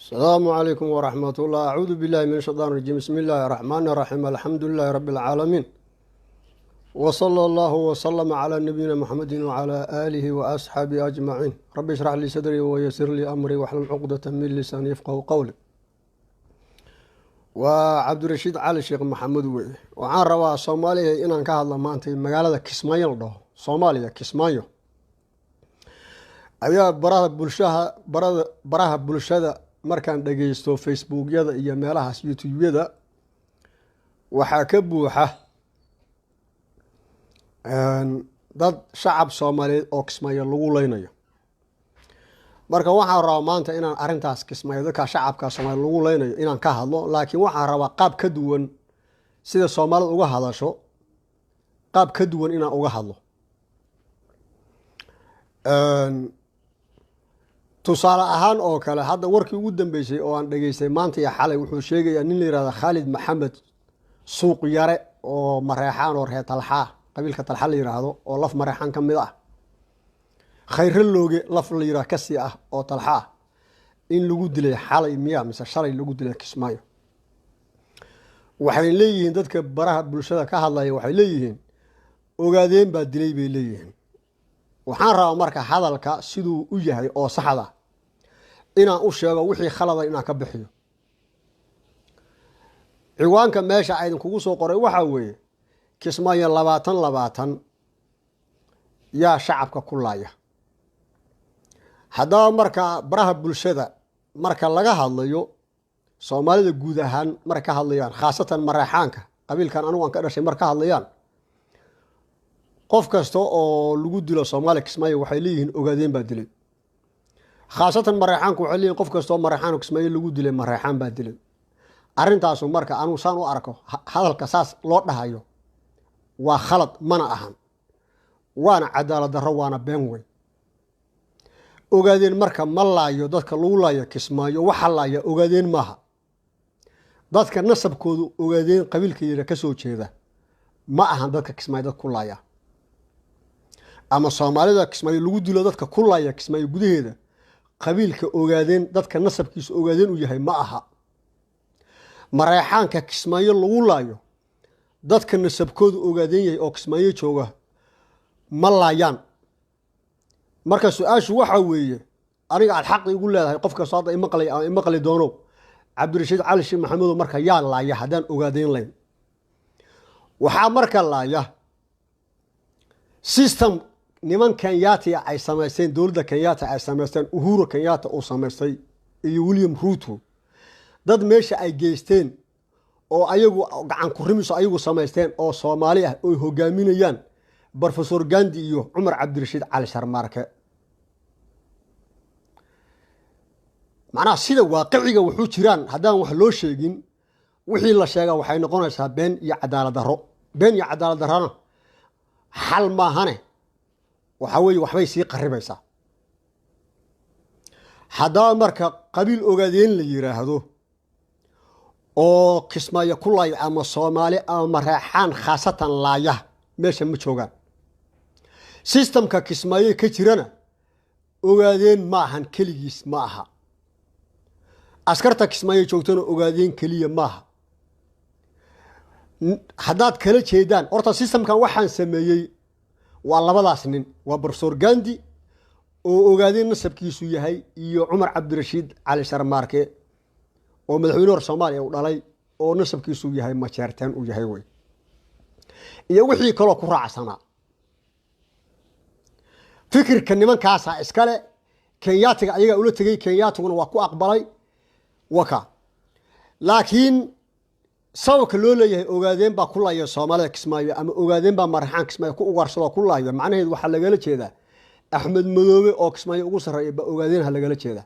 Asalaamu calaykum waraxmat ullah. Acuudu billahi min shaytaan rajiim. Bismi illaahi araxmaani araxiim. Alxamdu lilahi rabbi alcaalamiin, wsala allahu wasalama calaa nabiyina muxamedi wacalaa aalihi wa asxaabihi ajmaciin. Rabbi ishrax lii sadrii wayasir lii amrii waxlul cuqdata min lisaani yafqahu qowli. Waa Cabdirashiid Cali Sheekh Maxamed weye. Waxaan rabaa Soomaaliya inaan ka hadla maanta magaalada Kismaayo la dhaho, Soomaaliya. Kismaayo ayaa baraha bulshaha barada baraha bulshada markaan dhageysto, Facebookyada iyo meelahaas, YouTubeyada, waxaa ka buuxa dad shacab Soomaaliyeed oo Kismaayo lagu leynayo. Marka waxaan rabaa maanta inaan arrintaas Kismaayo, dadka shacabka Soomaaliya lagu leynayo, inaan ka hadlo. Laakiin waxaan rabaa qaab ka duwan sida Soomaalida uga hadasho, qaab ka duwan inaan uga hadlo. Tusaale ahaan oo kale, hadda warkii ugu dambeysay oo aan dhageystay maanta iyo xalay wuxuu sheegayaa nin la yihahda Khaalid Maxamed Suuq Yare oo Mareexaan oo reer Talxaa, qabiilka Talxa la yiraahdo, oo laf Mareexaan ka mid ah, Khayre Looge laf la yihahdo kasii ah oo Talxa ah, in lagu dilay xalay miya mise shalay lagu dilay Kismaayo. Waxay leeyihiin dadka baraha bulshada ka hadlaya, waxay leeyihiin Ogaadeen baa dilay bay leeyihiin. Waxaan rabaa marka hadalka siduu u yahay oo saxda inaan u sheego, wixii khalada inaan ka bixiyo. Ciwaanka meesha aydinkugu soo qoray waxaa weeye: Kismaayo 2020 yaa shacabka ku laaya? Haddaba marka baraha bulshada marka laga hadlayo, Soomaalida guud ahaan markay ka hadlayaan, khaasatan Mareexaanka, qabiilkan anigu aan ka dhashay, mar ka hadlayaan, qof kasta oo lagu dilo Soomaaliya Kismaayo waxay leeyihiin Ogaadeen baa dilay. Khaasatan Mareexaanku waxay leeyihin qof kasta oo Mareexaan Kismaayo lagu dilay, Mareexaan baa dilay. Arrintaasu marka anugu saan u arko, hadalka saas loo dhahayo waa khalad, mana ahan, waana cadaalad darro, waana been wey. Ogaadeen marka ma laayo dadka lagu laayo Kismaayo. Waxa laaya Ogaadeen maaha. Dadka nasabkoodu Ogaadeen qabiilka yira ka soo jeeda ma ahan dadka Kismaayo dad ku laaya, ama Soomaalida Kismaayo lagu dilo. Dadka ku laaya Kismaayo gudaheeda qabiilka Ogaadeen, dadka nasabkiisa Ogaadeen uu yahay ma aha. Mareexaanka Kismaayo lagu laayo, dadka nasabkoodu Ogaadeen yahay oo Kismaayo jooga ma laayaan. Marka su-aashu waxaa weeye, aniga aad xaqi igu leedahay, qof kastoo hadda imaqlay ama imaqli doono, Cabdirashiid Cali Sheekh Maxamedo, marka yaa laaya haddaan Ogaadeen layn? Waxaa marka laaya system niman Kenyatia ay samaysteen, dowladda Kenyatta ay samaysteen, Uhuru Kenyatta uu samaystay iyo William Ruto, dad meesha ay geysteen oo ayagu gacan ku rimiso ayagu samaysteen oo Soomaali ah, oy hogaaminayaan Professor Gandi iyo Cumar Cabdirashiid Cali Sharmaarke. Macnaha sida waaqiciga wuxuu jiraan, haddaan wax loo sheegin, wixii la sheegaa waxay noqonaysaa been iyo cadaalad darro. Been iyo cadaalad darrona xal maahane, waxaa weeye waxbay sii qaribaysaa. Haddaba marka qabiil Ogaadeen la yiraahdo oo Kismaayo ku laaya ama Soomaali ama Mareexaan khaasatan laaya meesha ma joogaan. Systemka Kismaayo ka jirana Ogaadeen ma ahan, keligiis ma aha. Askarta Kismaayo joogtana Ogaadeen keliya maaha. Haddaad kala jeedaan, horta systemkan waxaan sameeyey waa labadaas nin, waa Professor Gandi oo Ogaadeen nasabkiisu yahay iyo Cumar Cabdirashiid Cali Sharmaarke oo madaxweyne hor Soomaaliya uu dhalay oo nasabkiisu yahay Majeerteen uu yahay wey, iyo wixii kaloo ku raacsanaa. Fikirka nimankaasaa iskale. Kenyaatiga ayagaa ula tegey, Kenyaatiguna waa ku aqbalay waka. Laakiin sababka loo leeyahay Ogaadeen baa ku laaya Soomaalida Kismaayo ama Ogaadeen baa Maraxaan Kismaayo ku ugaarsadoo ku laaya, macnaheedu waxaa lagala jeedaa Axmed Madoobe oo Kismaayo ugu sarreeya baa Ogaadeen ha lagala jeedaa.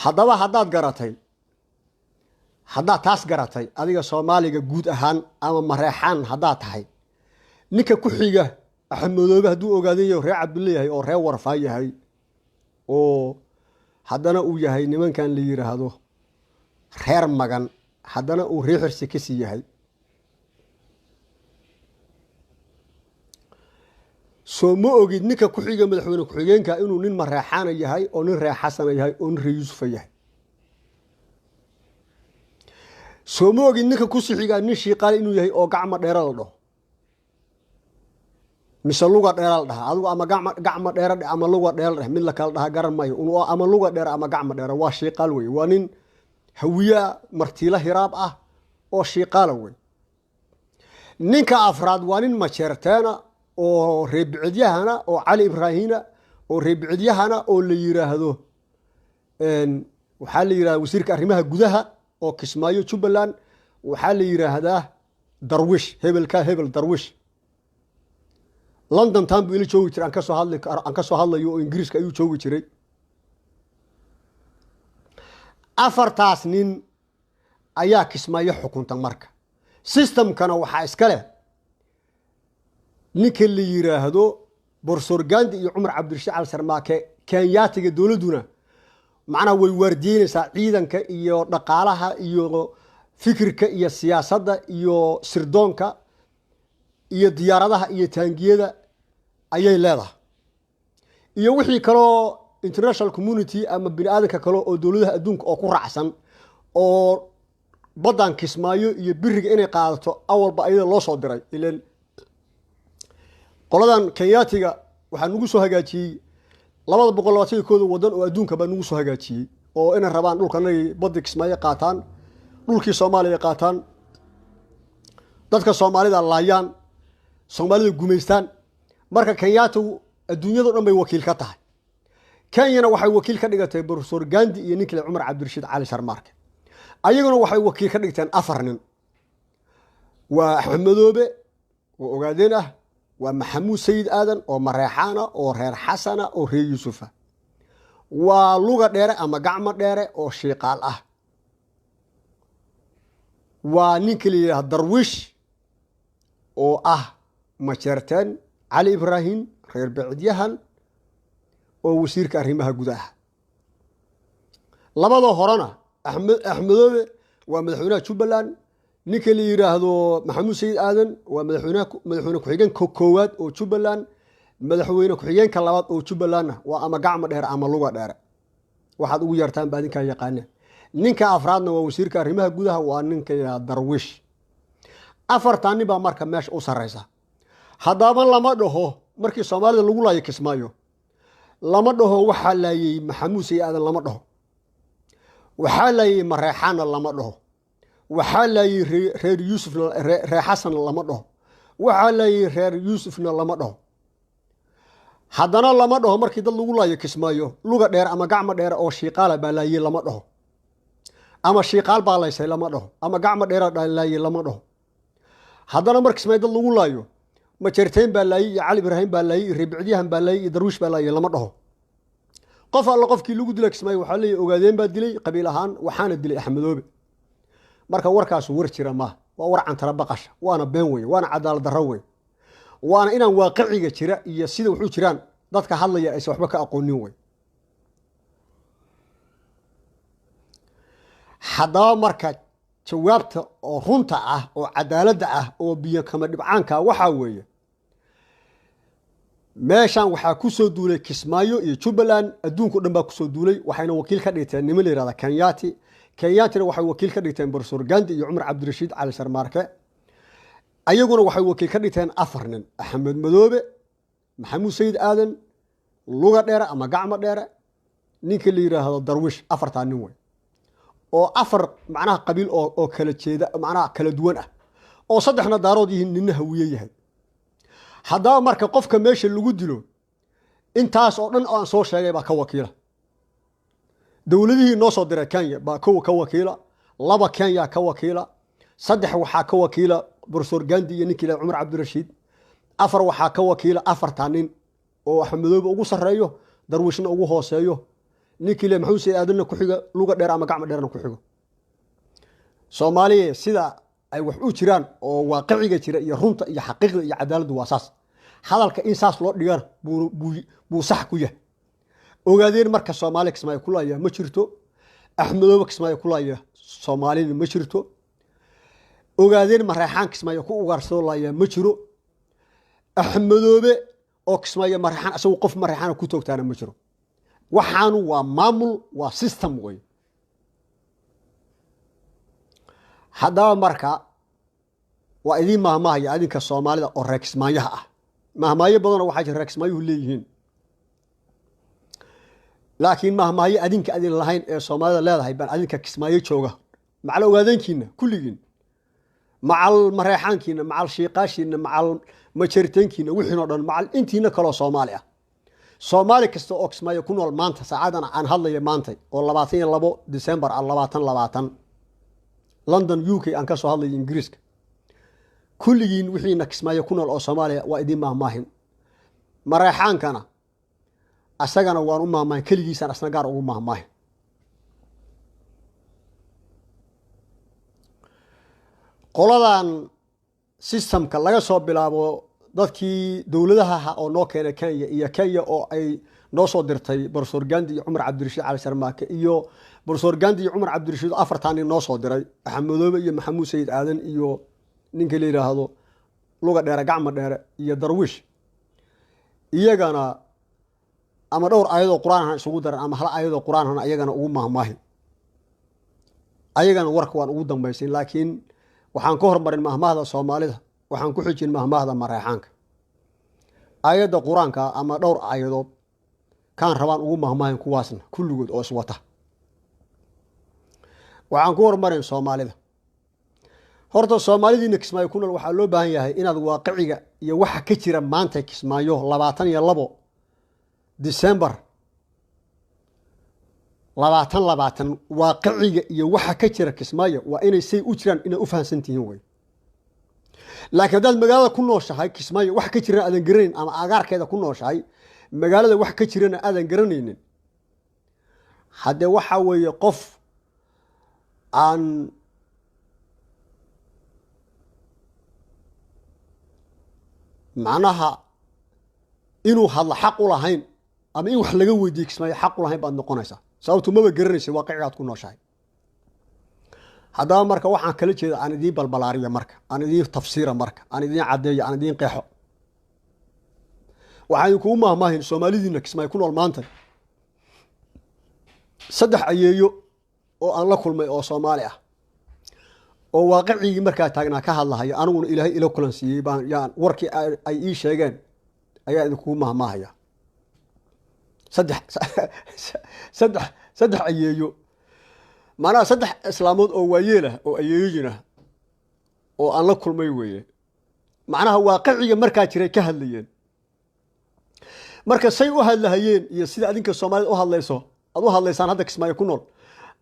Haddaba haddaad garatay, haddaad taas garatay, adiga Soomaaliga guud ahaan ama Mareexaan haddaad tahay, ninka ku xiga Axmed Madoobe hadduu Ogaadeen yahay, reer Cabdulle yahay oo reer Warfaa yahay, oo haddana uu yahay nimankan la yiraahdo reer Magan, haddana uu reer Xirsi kasii yahay, soo ma ogid ninka ku xiga madaxweyne ku-xigeenka inuu nin Mareexaana yahay oo nin reer Xasana yahay oo nin reer Yuusufa yahay? Soo ma ogid ninka ku sixigaa nin Shiiqaale inuu yahay oo Gacma Dheera la dhaho, mise Luga Dheera la dhahaa? Adigu ama Gacma Dheera dheh ama Luga Dheera dheh, mid la kala dhaha garan maayo. Ama Luga Dheera ama Gacma Dheera, waa Shiiqaal wey. Waa nin Hawiyaa, Martiilo Hiraab ah oo Shiiqaala wey. Ninka afraad waa nin Majeerteena oo Reebicidyahana, oo Cali Ibraahina oo Reebicidyahana, oo la yiraahdo, waxaa la yidhahda wasiirka arrimaha gudaha oo Kismaayo, Jubbaland. Waxaa la yidhaahdaa Darwish, hebelka hebel Darwish. London town buu ila joogi jiray, aan kasoo hadli, aan ka soo hadlayo, oo Ingiriiska ayuu joogi jiray. Afartaas nin ayaa Kismaayo xukunta. Marka systemkana waxaa iska leh ninka la yiraahdo Borsoor Gandi iyo Cumar Cabdirashiid Cali Sarmaake. Kenyaatiga dowladduna macnaha way waardiyeynaysaa ciidanka iyo dhaqaalaha iyo fikirka iyo siyaasadda iyo sirdoonka iyo diyaaradaha iyo taangiyada ayay leedahay, iyo wixii kaloo international community ama bini aadanka kale oo dowladaha adduunka oo ku raacsan oo baddan Kismaayo iyo biriga inay qaadato awalba ayada loo soo diray. Ilan qoladan Kenyaatiga waxaa nagu soo hagaajiyey 221-da wadan oo adduunka baa nagu soo hagaajiyey, oo inay rabaan dhulkanay baddi Kismaayo qaataan, dhulkii Soomaaliya qaataan, dadka Soomaalida laayaan, Soomaalida gumaystaan. Marka Kenyaatigu adduunyado dhan bay wakiil ka tahay. Kenyana waxay wakiil ka dhigatay Professor Gandi iyo ninkii Cumar Cabdirashiid Cali Sharmaarke. Ayaguna waxay wakiil ka dhigteen afar nin: waa Axmed Madoobe oo Ogaadeen ah, waa Maxamuud Sayid Aadan oo Mareexaana oo reer Xasana oo reer Yuusufa, waa Luga Dheere ama Gacmo Dheere oo Shiiqaal ah, waa ninka la yidhaha Darwiish oo ah Majeerteen, Cali Ibraahim, reer Becidyahan, oo wasiirka arrimaha gudaha. Labada horena, Axmedoobe waa madaxweynaha Jubbaland, ninka la yidhaahdo Maxamuud Sayid Aadan waa madaxweynaha, madaxweyne ku-xigeenka koowaad oo Jubbaland, madaxweyne ku-xigeenka labaad oo Jubbalandna waa ama Gacmo Dheere ama Luga Dheere, waxaad ugu yeertaan baa adinkaa yaqaana. Ninka afraadna waa wasiirka arrimaha gudaha, waa ninka yidhahda Darwiish. Afartan nin baa marka meesha u sarreysa. Haddaba lama dhaho markii Soomaalida lagu laayo Kismaayo, lama dhaho waxaa laayey Maxamuud Sayid Aadan, lama dhaho waxaa laayey Mareexaanna, lama dhaho waxaa laayey reer Yuusufna, reer Xasanna lama dhaho, waxaa laayey reer Yuusufna lama dhaho. Haddana lama dhaho markii dad lagu laayo Kismaayo Luga Dheer ama Gacmo Dheer oo Shiiqaala baa laayey lama dhaho, ama Shiiqaal baa laysay lama dhaho, ama Gacmo Dheera laayey lama dhaho. Haddana mar Kismaayo dad lagu laayo Majerteen baa laayey iyo Cali Ibraahim baa laayey iyo Reebicdyahan baa laayey iyo Darwiish baa laayey lama dhaho. Qof alla qofkii lagu dila Kismaayo waxaa leeyahy Ogaadeen baa dilay qabiil ahaan, waxaana dilay Axmedoobe. Marka warkaasu war jira maaha, waa war cantara baqasha, waana been weye, waana cadaalad darro wey, waana inaan waaqiciga jira iyo sida wuxuu jiraan dadka hadlaya aysan waxba ka aqoonin wey. Haddaba marka jawaabta oo runta ah oo cadaaladda ah oo biyo kama dhibcaanka waxaa weeye, meeshan waxaa ku soo duulay Kismaayo iyo Jubbaland adduunka o dhan baa kusoo duulay, waxayna wakiil ka dhigteen niman la yihahda Kenyati. Kenyatina waxay wakiil ka dhigteen Professor Gandi iyo Cumar Cabdirashiid Cali Sharmaarke. Ayaguna waxay wakiil ka dhigteen afar nin: Axmed Madoobe, Maxamuud Sayid Aadan, Luga Dheere ama Gacmo Dheere, ninka la yidhaahdo Darwiish. Afartaa nin wey, oo afar macnaha qabiil oo kala jeeda, macnaha kala duwan ah, oo saddexna Daarood yihiin, ninna Hawiye yahay. Haddaba marka qofka meesha lagu dilo intaas oo dhan oo aan soo sheegay baa ka wakiila. Dowladihii noo soo diray Kenya baa kow ka wakiila, laba Kenya ka wakiila, saddex waxaa ka wakiila Professor Gandi iyo ninkii Cumar Cabdirashiid, afar waxaa ka wakiila afartaa nin oo Axmedoobe ugu sarreeyo, Darwiishna ugu hooseeyo, ninkii le Maxamuud Sayid Aadanna ku xiga, Luga Dheer ama Gacmo Dheerna ku xigo. Soomaaliya sida ay wax u jiraan oo waaqiciga jira iyo runta iyo xaqiiqda iyo cadaaladdu waa saas. Hadalka in saas loo dhigana buu sax ku yahay. Ogaadeen marka Soomaaliya Kismaayo ku laaya ma jirto, Axmedoobe Kismaayo ku laaya Soomaalina ma jirto, Ogaadeen Mareexaan Kismaayo ku ugaarsado laaya ma jiro, Axmedoobe oo Kismaayo Mareexaan asagu qof Mareexaana ku toogtaana ma jiro. Waxaanu waa maamul, waa system wey. Haddaba marka waa idiin mahmaahaya adinka Soomaalida oo reer Kismaayaha ah. Mahmaayo badanoo waxaa jira reer Kismaayuhu leeyihiin, laakiin mahmaayo adinka adin lahayn ee Soomaalida leedahay baan adinka Kismaayo jooga, macal ogaadeenkiina kulligiin, macal mareexaankiina, macal shiiqaashiina, macal majaritaankiina, wixiin o dhan, macal intiina kaloo Soomaali ah, Soomaali kasta oo Kismaayo ku nool maanta saacadan aan hadlaya maantay oo 22 December ah 2020, London, UK aan ka soo hadlayo, Ingiriiska, kulligiin wixiina Kismaayo ku nool oo Soomaaliya waa idiin mahmaahin. Mareexaankana asagana waan u mahmaahin, keligiisaan asna gaar ugu mahmaahin. Qoladan systemka laga soo bilaabo dadkii dowladaha aha oo noo keenay Kenya, iyo Kenya oo ay noo soo dirtay Professor Gandi iyo Cumar Cabdirashiid Cali Sharmaake, iyo Professor Gandi iyo Cumar Cabdirashiid afartaani noo soo diray, Axmedoobe iyo Maxamuud Sayid Aadan iyo ninka la yidhaahdo Luga Dheere, Gacma Dheere iyo Darwiish, iyagana ama dhowr aayadoo qur-aanhan isugu daran ama hal aayadoo qur-aanhan ayagana ugu mahmaahin. Ayagana warka waan ugu dambaysin, laakiin waxaan ka hormarin mahmaahda Soomaalida, waxaan ku xijin mahmaahda mareexaanka. Aayadda qur-aanka ama dhowr aayadood kaan rabaan ugu mahmaahin kuwaasna kulligood oo iswata. Waxaan ku hormarin Soomaalida. Horta Soomaalidiina Kismaayo ku nool waxaa loo baahan yahay inaad waaqiciga iyo waxa ka jira maanta Kismaayo 22 December 2020, waaqiciga iyo waxa ka jira Kismaayo waa inay say u jiraan inaad u fahamsan tihiin wey. Laakiin haddaad magaalada ku nooshahay Kismaayo wax ka jirana aadan garanayn, ama agaarkeeda ku nooshahay magaalada wax ka jirana aadan garanaynin, haddee waxaa weeye qof aan macnaha inuu hadlo xaq u lahayn ama in wax laga weydiiye Kismaayo xaq u lahayn baad noqonaysaa, sababtu maba garanaysa waaqicigaad ku nooshahay. Haddaba marka waxaan kala jeeda aan idiin balbalaariya, marka aan idiin tafsiira, marka aan idiin caddeeyo, aan idiin qeexo. Waxaan idinkugu mahmaahin Soomaalidiina Kismaayo ku nool maanta saddex ayeeyo oo aan la kulmay oo Soomaali ah oo waaqicigii markaa taagnaa ka hadlahayo, aniguna Ilaahay ila kulan siiyey baan yaan warkii ay ii sheegeen ayaa idinkugu mahmaahaya. Saddex ayeeyo, macnaha saddex islaamood oo waayeel ah oo ayeeyoyin ah oo aan la kulmay weeye. Macnaha waaqiciga markaa jiray ka hadlayeen. Marka say u hadlahayeen iyo sida adinka Soomaalida u hadlayso aad u hadlaysaan hadda Kismaayo ku nool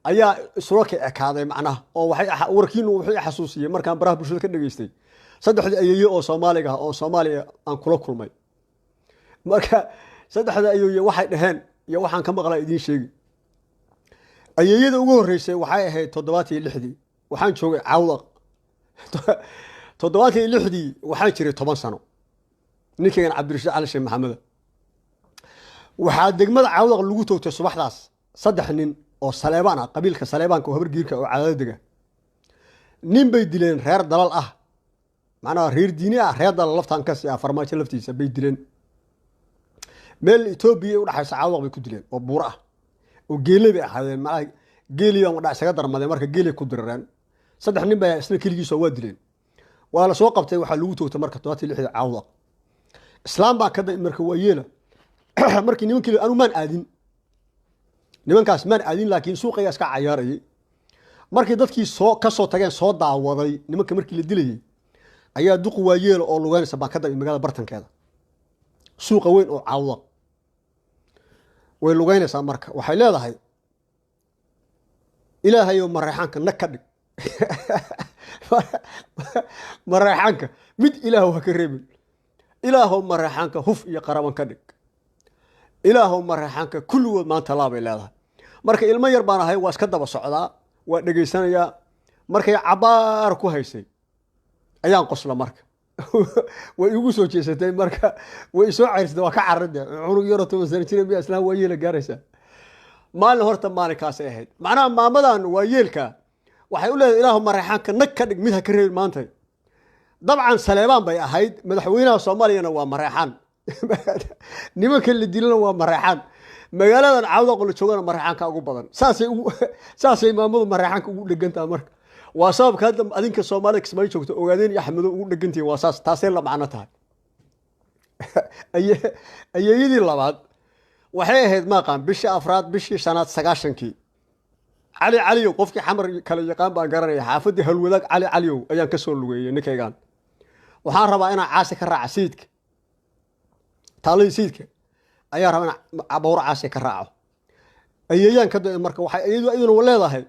ayaa isula ka ekaaday, macnaha oo waxay warkiinu wuxuu i xasuusiyey markaan baraha bulshada ka dhageystay saddexdii ayeeyo oo Soomaaliga ah oo Soomaaliya aan kula kulmay. Marka saddexda ayeeyo waxay dhaheen iyo waxaan ka maqlaa idiin sheegi. Ayeeyada ugu horreysay waxay ahayd 76-dii, waxaan joogay Cawdaq. 76-dii waxaan jiray 10 sano. Ninkaygan Cabdirashiid Cali Sheekh Maxameda waxaa degmada Cawdaq lagu toogtay subaxdaas saddex nin oo Saleebaan ah, qabiilka Saleebaanka oo Habargiirka oo Cadaado dega. Nin bay dileen reer Dalal ah, macnaha reer diini ah, reer Dalal laftaan kasi ah, Farmaajo laftiisa bay dileen. Meel Etoobiya u dhaxaysa Cawdaq bay ku dileen oo buur ah oo geele bay ahaayeen, macnaha geelii baan wadha isaga darmadeen, marka geelay ku dirireen. Saddex nin baa isna keligiisa waa dileen, waa la soo qabtay, waxaa lagu toogtay marka 76-dii Cawdaq. Islaam baa ka marka waa yeela markii nimankii anu maan aadin, nimankaas maan aadin, laakiin suuqayaa iska cayaarayay. Markii dadkii soo ka soo tageen soo daawaday nimanka markii la dilayay ayaa duqu waayeela oo lugeynaysa baan ka dabay magaalada bartankeeda suuqa weyn oo Cawdaq. Way lugeynaysaa, marka waxay leedahay Ilaahayow mareexaanka nag ka dhig, mareexaanka mid Ilaahow ha ka reebin, Ilaahow mareexaanka huf iyo qaraban ka dhig, Ilaahow mareexaanka kulligood maanta laabay leedahay. Marka ilmo yar baan ahay, waa iska daba socdaa, waa dhegaysanayaa. Markay cabaar ku haysay ayaan qosla, marka way igu soo jeesatay, marka way isoo ceyrsatay, waa ka cararde. Cunug yaroo 10 sano jira miyaa islaan waa yeela gaaraysaa maalin? Horta maalinkaasay ahayd. Macnaha maamadan waa yeelka waxay u leedahay Ilaahu mareexaanka nag ka dhig, mid ha ka reebin maanta. Dabcan Saleebaan bay ahayd, madaxweynaha Soomaaliyana waa mareexaan, nimanka la dilana waa mareexaan, magaaladan Cawdaqo la joogana mareexaanka ugu badan. Saasay maamadu mareexaanka ugu dhegantaha. Marka Waa sababka hadda adinka Soomaalida Kismaayo joogto Ogaadeen iyo Axmedo ugu dhegantihiin. Waa saas, taasay la macno tahay. Ayeeyadii labaad waxay ahayd, maaqaan, bishii afraad, bishii shanaad, 90-kii. Cali Caliyow, qofkii Xamar kale yaqaan baan garanaya, xaafaddii Halwadaag Cali Caliyow ayaan ka soo lugeeyey ninkaygaan. Waxaan rabaa inaan Caasi ka raaca Sayidka, taaladii Sayidka ayaan rabaa inaan bawr Caasi ka raaco. Ayeeyaan ka da. Marka waxay iyadu iyaduna leedahay,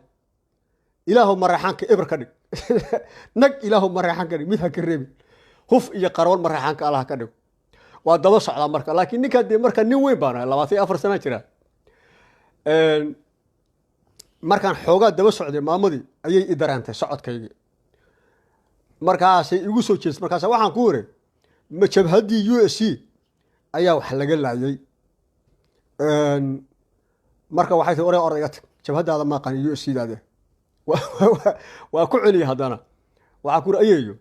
"Ilaahu Mareexaanka eber ka dhig, nag Ilaahu Mareexaan ka dhig, mid ha ka reebin, huf iyo qaroon Mareexaanka Allah ka dhigo." Waa daba socdaa marka. Laakiin ninkaa dee marka nin weyn baan ahay, 24 sana jira. Markaan xoogaa daba socday maamadii ayay i dareentay socodkaygii. Markaasay igu soo jeestay. Markaas waxaan ku iri, "Ma jabhaddii USC ayaa wax laga laayay?" Marka waxay tii, "Ore orda, iga tag, jabhaddaada maaqaan, USC daade." Waa ku celiyay haddana. Waxaa ku iri, "Ayeeyo,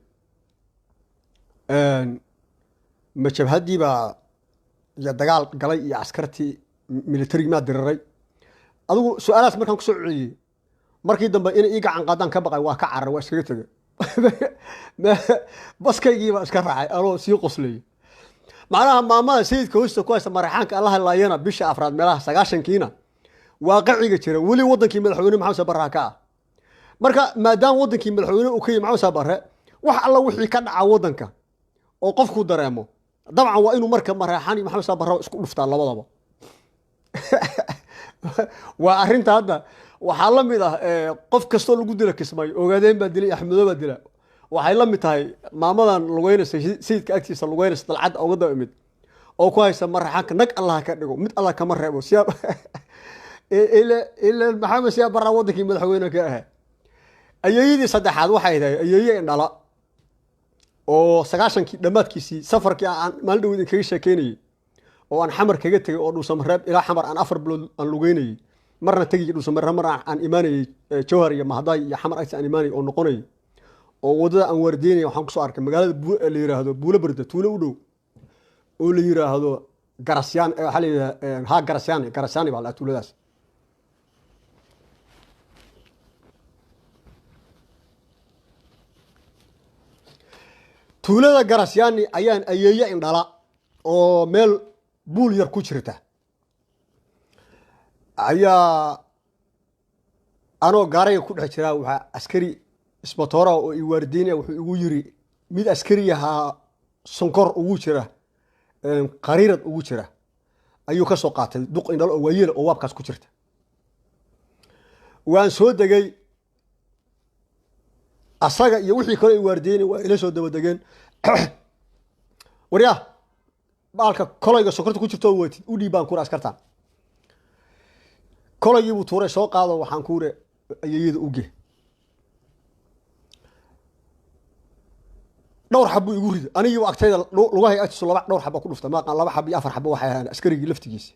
ma jabhaddii baa iyo dagaal galay iyo askartii militarigi maa diriray?" Adigu su-aalahaas markaan kusoo celiyey, markii dambe inay ii gacan qaadaan ka baqay, waa ka carar, waa iskaga tegay. Baskaygii baa iska raacay anoo sii qoslayay. Macnaha maamada Sayidka hoosta ku haysta Mareexaanka Allaha laayana bisha afraad meelaha 90-kiina waaqiciga jira, weli wadankii madaxweyne Maxamed Sa Barre ka ah. Marka maadaama wadankii madaxweyne uu ka yimi Maxamed Sa Barre, wax alla wixii ka dhaca wadanka oo qofku dareemo, dabcan waa inuu marka Mareexaan iyo Maxamed Sa Barre isku dhuftaa labadaba. Waa arrinta hadda waxaa la mid ah, qof kastoo lagu dila Kismaayo, Ogaadeen baa dilay, Axmedo baa dila. Waxay la mid tahay maamadan lugeynaysa Sayidka agtiisa lugeynaysa, dalcadda uga daba imid oo ku haysa, "Mareexaanka nag Allah ka dhigo, mid Allah kama reebo." Siyaa ila Maxamed Siyaa Barraa wadankii madaxweyne ka ahaa. Ayeeyadii saddexaad waxay tahay ayeeye indhala oo 90-kii dhammaadkiisii safarkii aan maalin dhow idinkaga sheekeynayey oo aan Xamar kaga tegey oo Dhuusamareeb ilaa Xamar aan 4 bilood aan lugeynayey, marna tegay Dhuusamareeb, marna aan imaanayey Jowhar iyo Mahadaay iyo Xamar agtiisa aan imaanayey oo noqonayay oo waddada aan waardiynaya, waxaan kusoo arkay magaalada la yiraahdo Buulo Berda, tuulo u dhow oo la yiraahdo Garasyaan. Waxaa la yidhahdaa ha Garasyaani, Garasyaani baa la tuuladaas. Tuulada Garasyaani ayaan ayeeye indhala oo meel buul yar ku jirta ayaa anoo gaarayga ku dhex jiraa, waxaa askari isbatoora oo i waardiynaya wuxuu igu yiri, mid askari ahaa sonkor ugu jira, qariirad ugu jira ayuu ka soo qaatay duq indhalo oo waayeel oo waabkaas ku jirta. Waan soo degay, asaga iyo wixii kale i waardiyeynay waa ila soo dabadegeen. "Waryaa, baalka kolayga sonkorta ku jirto watid u dhiib," baan ku uri askartaan. Kolaygii buu tuuray, "Soo qaado," waxaan ku uri, "ayeeyada uge." Dhowr xab buu igu riday anigii agtayda, lugahay agtiisu laba dhowr xaba ku dhufta, maaqaan, laba xab iyo afar xaba waxay ahaan askarigii laftigiisa.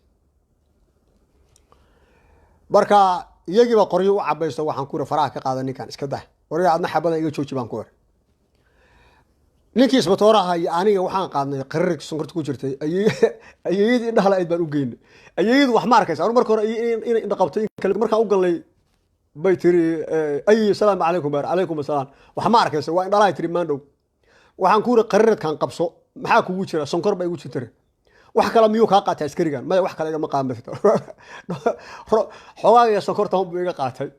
Marka iyagiiba qoryo u cabaysto. Waxaan ku iri, "Faraha ka qaada ninkan, iska dah. Waryaa, adna xabada iga jooji," baan ku iri. Ninkii isbatooraha iyo aniga waxaan qaadnay qariirka sonkorta ku jirtay. Ayeeyadii indhaha la-ayd baan u geynay. Ayeeyadu wax ma arkaysa. Anu marka hore inay indha qabtay in kale markaan u galnay bay tiri, "Ayeeyo, salaamu calaykum." Baar, "Calaykum asalaam." "Wax ma arkaysa, waa indhalahay," tiri maandhow. Waxaan ku iri, "Qariiradkan qabso, maxaa kugu jira?" "Sonkor baa igu jirtire." "Wax kale miyuu kaa qaatay askarigan?" "Maya, wax kale igama qaadan." "Xoogaaga sonkorta buu iga qaatay."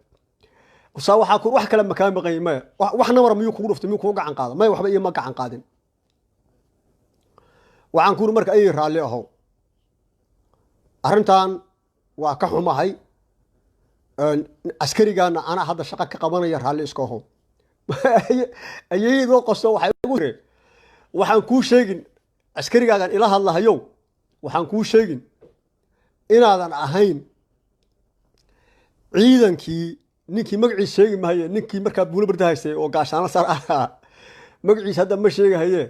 Saa waxaa ku wax kale ma kaa maqanyay? "Maya." "Wax namar miyuu kugu dhuftay? Miyuu kugu gacan qaada?" "Maya, waxba iyo ma gacan qaadin." Waxaan ku uri marka, "Ayay, raalli ahow, arrintan waa ka xumahay. Askarigaana anaa hadda shaqo ka qabanaya, raalli iska ahow." Ayeeyadoo qosto waxay ugu tiri, "Waxaan kuu sheegin askarigaagan ila hadlahayow, waxaan kuu sheegin inaadan ahayn ciidankii ninkii magaciis sheegi mahaye, ninkii markaa Buulo Barda haystay oo gaashaano sar ahaa, magaciis hadda ma sheegahaye,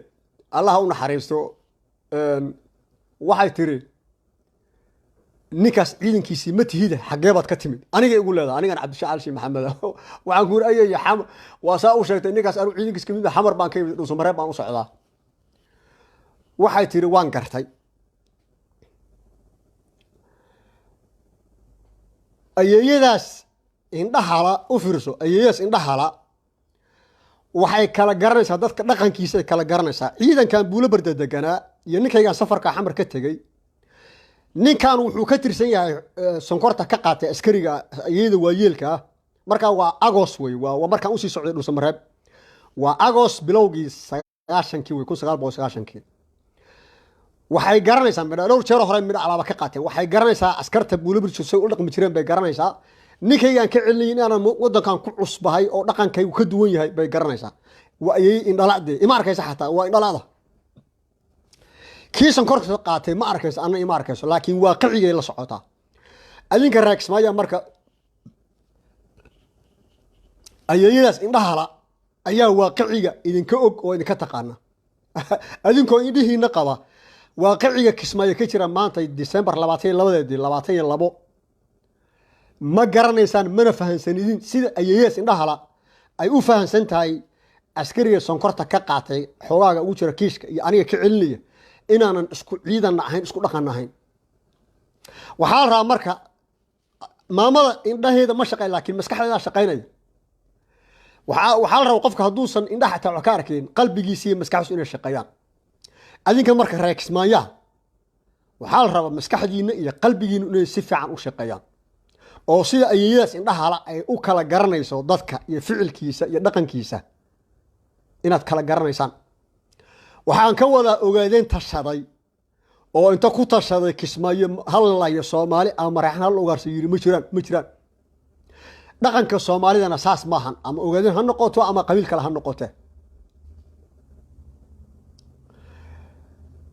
Allaha u naxariisto." Waxay tiri, "Ninkaas ciidankiisii ma tihida, xaggee baad ka timid?" Aniga igu leedahay, anigan Cabdisha Calshi Maxamed. Waxaan ku yiri, "Ayay, waa saa u sheegtay ninkaas, anu ciidankiis kamid ah, Xamar baan ka imid, Dhuusamareeb baan u socdaa." Waxay tiri, "Waan gartay." Ayeeyadaas indhahala u fiirso, ayeeyadaas indhahala. Waxay kala garanaysaa dadka dhaqankiisa ay kala garanaysaa. Ciidankan Buulo Barda deganaa iyo ninkaygan safarka Xamar ka tegey, ninkan wuxuu ka tirsan yahay sonkorta ka qaatay askariga iyada waayeelka ah. Markaa waa Agos wey, waa markaan usii socday Dhuusamareeb, waa Agos bilowgii 90-kii wey, 1990-kii. Waxay garanaysaa midha dhowr jeer hore midha alaaba ka qaateen. Waxay garanaysaa askarta Buulo Barda say u dhaqmi jireen bay garanaysaa. Ninkaygaan ka celinay inaanan wadankan ku cusbahay oo dhaqankaygu ka duwan yahay bay garanaysaa. Waa ayay indhalade ima arkaysa, xataa waa indhalada kii sonkorta qaatay ma arkayso, anna ima arkayso, laakiin waaqicigay la socotaa. Adinka raagsmaaya marka ayeeyadaas indhahala ayaa waaqiciga idinka og oo idinka taqaana. Adinkoo indhihiina qaba waaqiciga Kismaayo ka jira maanta December 22-deedii 22 ma garanaysaan, mana fahansanidin sida ayeeyadaas indhahala ay u fahansan tahay askariga sonkorta ka qaatay xoogaaga ugu jira kiishka iyo aniga ka celinaya inaanan isku ciidanna ahayn, isku dhaqanna ahayn. Waxaa la rabaa marka maamada indhaheeda ma shaqeyn, laakiin maskaxdeedaa shaqaynaya. Waxaa la rabaa qofka hadduusan indhaha xataa wax ka arkayn, qalbigiisa iyo maskaxdiisu inay shaqeeyaan. Adinka marka reer Kismaayaha waxaa la rabaa maskaxdiina iyo qalbigiina inay si fiican u shaqeeyaan, oo sida ayeeyadaas indhahala ay u kala garanayso dadka iyo ficilkiisa iyo dhaqankiisa inaad kala garanaysaan. Waxaan ka wadaa ogaadeen tashaday oo inta ku tashaday Kismaayo hallaya Soomaali ama Mareexan hal ugaarsa yiri ma jiraan, ma jiraan. Dhaqanka Soomaalidana saas maahan, ama ogaadeen ha noqoto ama qabiil kale ha noqote.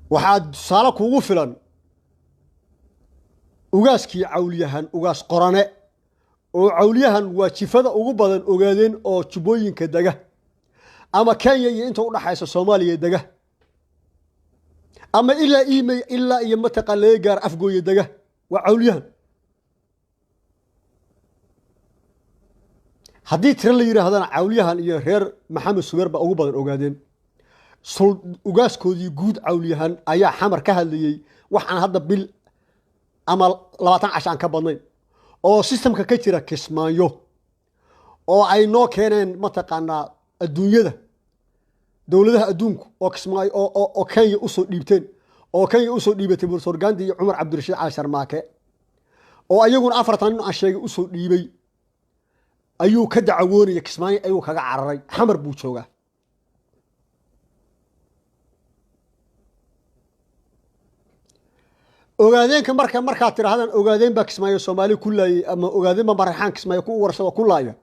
Waxaa tusaale kuugu filan ugaaskii Cawlyahan, Ugaas Qorane, oo Cawlyahan waa jifada ugu badan ogaadeen oo jubbooyinka dega ama Kenya iyo inta udhaxaysa Soomaaliya dega ama ilaa imey ilaa iyo mataqaan laga gaar Afgooye dega, waa Cawlyahan. Haddii tiro la yidhaahdana Cawlyahan iyo reer Maxamed Subeer baa ugu badan ogaadeen. Ugaaskoodii guud Cawlyahan ayaa Xamar ka hadlayey waxaan hadda bil ama 20 casho aan ka badnayn oo sistamka ka jira Kismaayo oo ay noo keeneen mataqaanaa adduunyada dowladaha adduunku oo Kismaayo oo Kenya usoo dhiibteen oo Kenya usoo dhiibatay Professor Gandhi iyo Cumar Cabdirashiid Cali Sharmaake oo ayaguna 4-tan nin aan sheegay usoo dhiibay ayuu ka dacawoonaya. Kismaayo ayuu kaga cararay, Xamar buu joogaa. Ogaadeenka marka markaad tidhahdaan ogaadeen baa Kismaayo Soomaali ku laayay ama ogaadeen baa Mareexaan Kismaayo ku warsado ku laaya,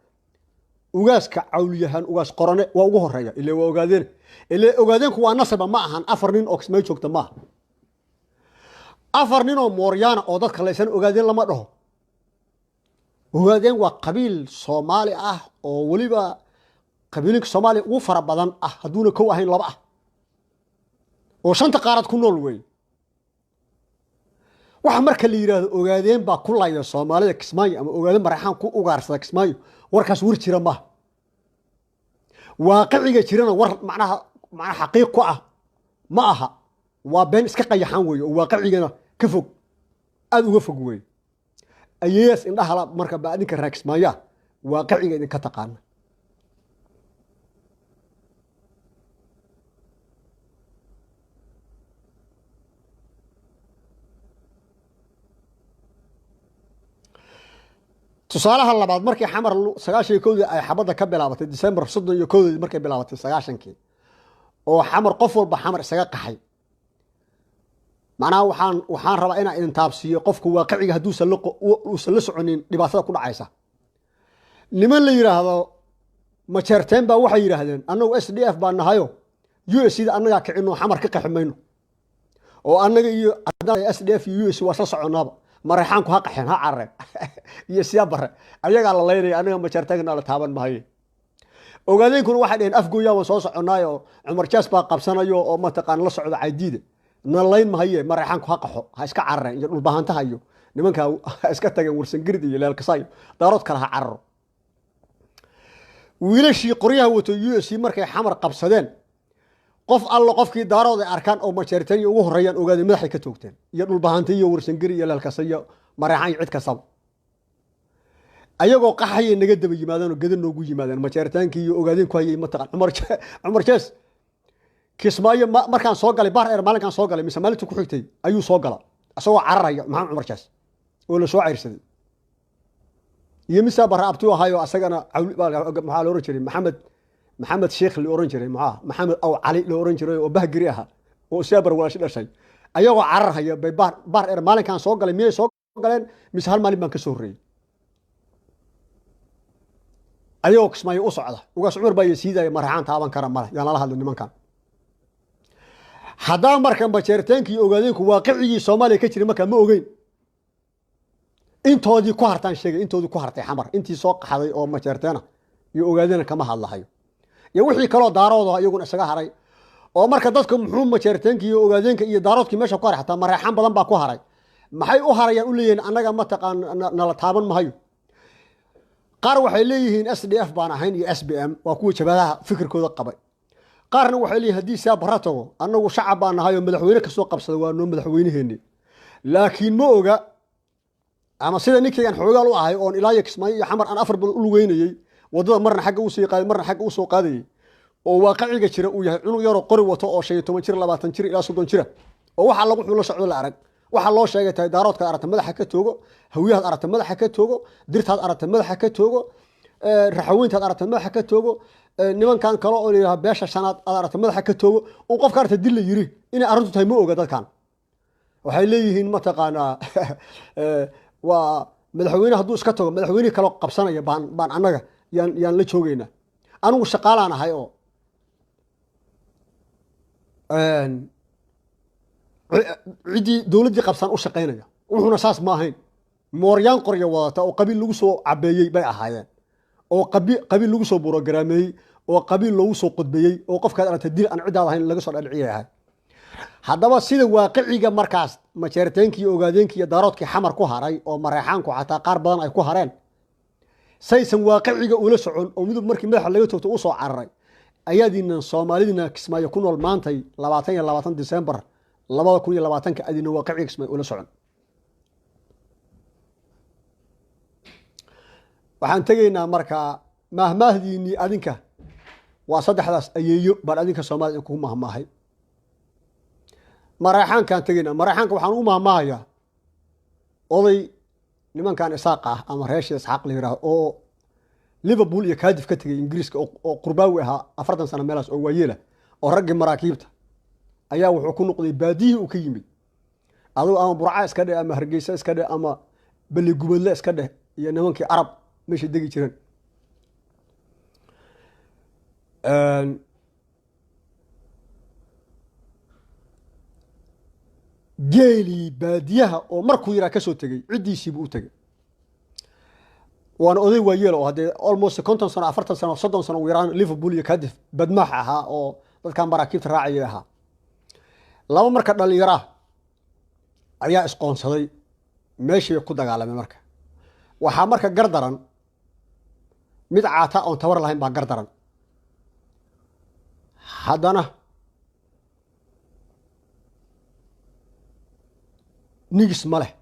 ugaaska Cawlyahan Ugaas Qorane waa ugu horeeya. Ile waa ogaadeen, ile ogaadeenku waa nasaba, ma ahan 4 nin oo Kismaayo joogta, maaha 4 nin oo mooryaana oo dadka laysan ogaadeen lama dhaho. Ogaadeen waa qabiil Soomaali ah oo weliba qabiilinka Soomaaliya ugu fara badan ah, hadduuna kow ahayn laba ah, oo 5-ta qaarad ku nool weeye. Waxa marka la yidhaahdo ogaadeen baa ku laya Soomaalida Kismaayo ama ogaadeen Mareexaan ku ugaarsada Kismaayo, warkaas war jira maaha. Waaqiciga jirana war macnaha xaqiiq ku ah ma aha, waa been iska qayaxan weeye oo waaqicigana ka fog, aada uga fog weeye. Ayeeyaas indhahala marka baa adinka reer Kismaayaa waaqiciga idinka taqaana. Tusaalaha labaad, markii Xamar 91-dii ay xabadda ka bilaabatay, December 31-deedii markay bilaabatay 90-kii, oo Xamar qof walba Xamar isaga qaxay, macnaha waxaan rabaa inaan idin taabsiiyo qofka waaqiciga hadduusan uusan la soconin dhibaatada ku dhacaysa. Niman la yidhaahdo Majeerteen baa waxay yidhaahdeen annagu SDF baa nahayo, USC da annagaa kicino, Xamar ka qaxi mayno, oo annaga iyo SDF iyo USC waa isla soconaaba, Mareexaanku ha qaxeen ha carareen iyo siyaa bare ayagaa la laynaya, annaga Majeerteenkana la taaban mahaye. Ogaadeenkuna waxay dhaheen Afgooyaa waan soo soconaayo, Cumar Jaas baa qabsanayo oo mataqaan la socda Caydiida, na layn mahaye, Mareexaanku ha qaxo ha iska carareen iyo dhulbahantaha iyo nimankaa ha iska tageen Warsangirid iyo Leelkasayo, Daarood kale ha cararo. Wiilashii qoryaha wato USC markay Xamar qabsadeen, qof allo qofkii Daarood ay arkaan oo Majeerteen ugu horeeyaan ogaadeen madaxay ka toogteen, iyo dhulbahanta iyo Warsangiri iyo Leelkasa iyo Mareexaan iyo cid kastaba. Ayagoo qaxayay naga daba yimaadeen oo gada noogu yimaadeen. Majeeritaankii iyo ogaadeen ku hayay, mataqan, Cumar Jees Kismaayo markaan soo galay Baar Eer, maalinkaan soo galay mise maalintii ku xigtay ayuu soo gala isagoo cararaya Maxamed Cumar Jees oo la soo cayrsaday. Iyo misaa Barra abtiu ahaayo asagana maxaa la oran jiray, Maxamed Sheekh la oran jiray, maxaa Maxamed Aw Cali la oran jiray oo Bahgiri ahaa oo Saabar walaashi dhashay. Ayagoo carar haya bay Baar Eer maalinkaan soo galay miyay soo galeen mise hal maalin baan ka soo horreeyey, ayagoo Kismaayo u socda. Ugaas Cumar baa siidaya, maraxaan taaban kara male, yaan lala hadlin nimankan. Haddaba marka majeeritaanki iyo ogaadeenku waaqicigii Soomaaliya ka jiray markaa ma ogeyn. Intoodii ku hartaan sheegay, intoodii ku hartay Xamar, intii soo qaxday oo majeerteena iyo ogaadena kama hadlahayo, iyo wixii kaloo daarooda iyaguna isaga haray. Oo marka dadku muxuu majeerteenka iyo ogaadeenka iyo daaroodkii meesha ku haray, xataa mareexaan badan baa ku haray, maxay u harayaan u leeyihiin annaga mataqaan nala taaban mahayo? Qaar waxay leeyihiin SDF baan ahayn iyo SBM, waa kuwa jabhadaha fikirkooda qabay. Qaarna waxay leeyihin haddii saa barra tago annagu shacab baan nahay oo madaxweyne kasoo qabsada waa noo madaxweyneheeni. Laakiin ma oga ama sida ninkaygan xoogaal u ahay oon ilaa iyo Kismaayo iyo Xamar aan 4 bilood u lugeynayey waddada, marna xagga usii qaaday, marna xagga usoo qaadayey, oo waaqiciga jira uu yahay cunug yaroo qori wato oo 15 jir, 20 jir ilaa 30 jira, oo waxa lagu xulo socdo la arag. Waxaa loo sheegay tahay daaroodkaad aragta madaxa ka toogo, hawiyahaad aragta madaxa ka toogo, dirtaad aragta madaxa ka toogo, raxaweyntaad aragta madaxa ka toogo, nimankan kale oo layidhaha beesha shanaad aad aragta madaxa ka toogo, un qofka aragta dil la yiri inay arrintu tahay ma oga. Dadkan waxay leeyihiin mataqaanaa waa madaxweyne hadduu iska tago madaxweyne kaloo qabsanaya baan annaga yaan la joogeynaa. Anigu shaqaalaan ahay oo ciddii dowladdii qabsan u shaqaynaya. Wuxuuna saas ma ahayn. Mooryaan qorya wadata oo qabiil lagu soo cabeeyey bay ahaayeen, oo qabiil lagu soo burograameeyey, oo qabiil loogu soo qodbeeyey, oo qofkaad aragta dil aan ciddaad ahayn laga soo dhadhiciyay ahay. Haddaba sida waaqiciga markaas majeerteenkii iyo ogaadeenkii iyo daaroodkii Xamar ku haray oo mareexaanku xataa qaar badan ay ku hareen, saysan waaqiciga ula socon oo midub markii madaxa laga toogto u soo cararay, ayaadiinan Soomaalidina Kismaayo ku nool maantay 20 iyo 20 Disembar 2020-ka adiina waaqiciga Kismaayo ula socon. Waxaan tegaynaa markaa maahmaahdiinii adinka waa saddexdaas ayeeyo baan adinka Soomaalida kugu mahmaahay. Mareexaankaan tegaynaa. Mareexaanka waxaan ugu mahmaahayaa oday nimankan Isaaqa ah ama reesha Isxaaq la yidhaaho oo Liverpool iyo Cardiff ka tegay Ingiriiska oo qurbaawi ahaa 40 sano meelahaas oo waayeela oo raggii maraakiibta ayaa wuxuu ku noqday baadiyihii uu ka yimid. Adugu ama Burca iska dheh ama Hargeysa iska dheh ama Beligubadle iska dheh iyo nimankii Arab meeshay degi jireen. Geelii baadiyaha oo markuu yaraa ka soo tegey ciddiisiibuu u tegey. Waana oday waayeel oo haddee almost 50 sano, 40 sano, 30 sano ugu yaraan Liverpool iyo Cardiff badmaax ahaa oo dadkan maraakiibta raacayay ahaa. Laba marka dhallinyaro ah ayaa isqoonsaday, meeshii ku dagaalamay. Marka waxaa marka gardaran mid caata oon tabar lahayn baa gardaran, haddana nigis ma leh.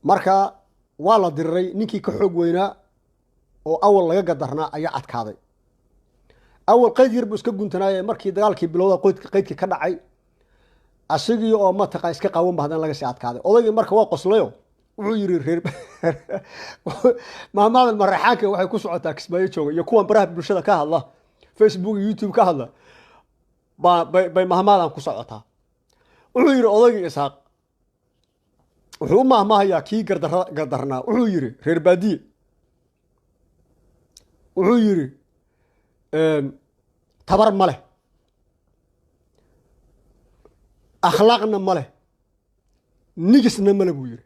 Marka waa la diriray, ninkii ka xoog weynaa oo awal laga gadarnaa ayaa adkaaday. Awal qayd yar buu iska guntanaaye, markii dagaalkii bilowda qaydkii ka dhacay asigii oo mataqa iska qawan ba haddana laga sii adkaaday. Odaygii marka waa qoslayo, wuxuu yiri reer maamaadan mareexaanka waxay ku socotaa Kismaayo jooga iyo kuwan baraha bulshada ka hadla, Facebook iyo YouTube ka hadla bay mahmaadan ku socotaa. Wuxuu yiri odaygii Isxaaq, wuxuu u mahmaahayaa kii gardarnaa. Wuxuu yiri reer baadiye, wuxuu yiri tabar ma leh, akhlaaqna ma leh, nigisna ma leh buu yiri.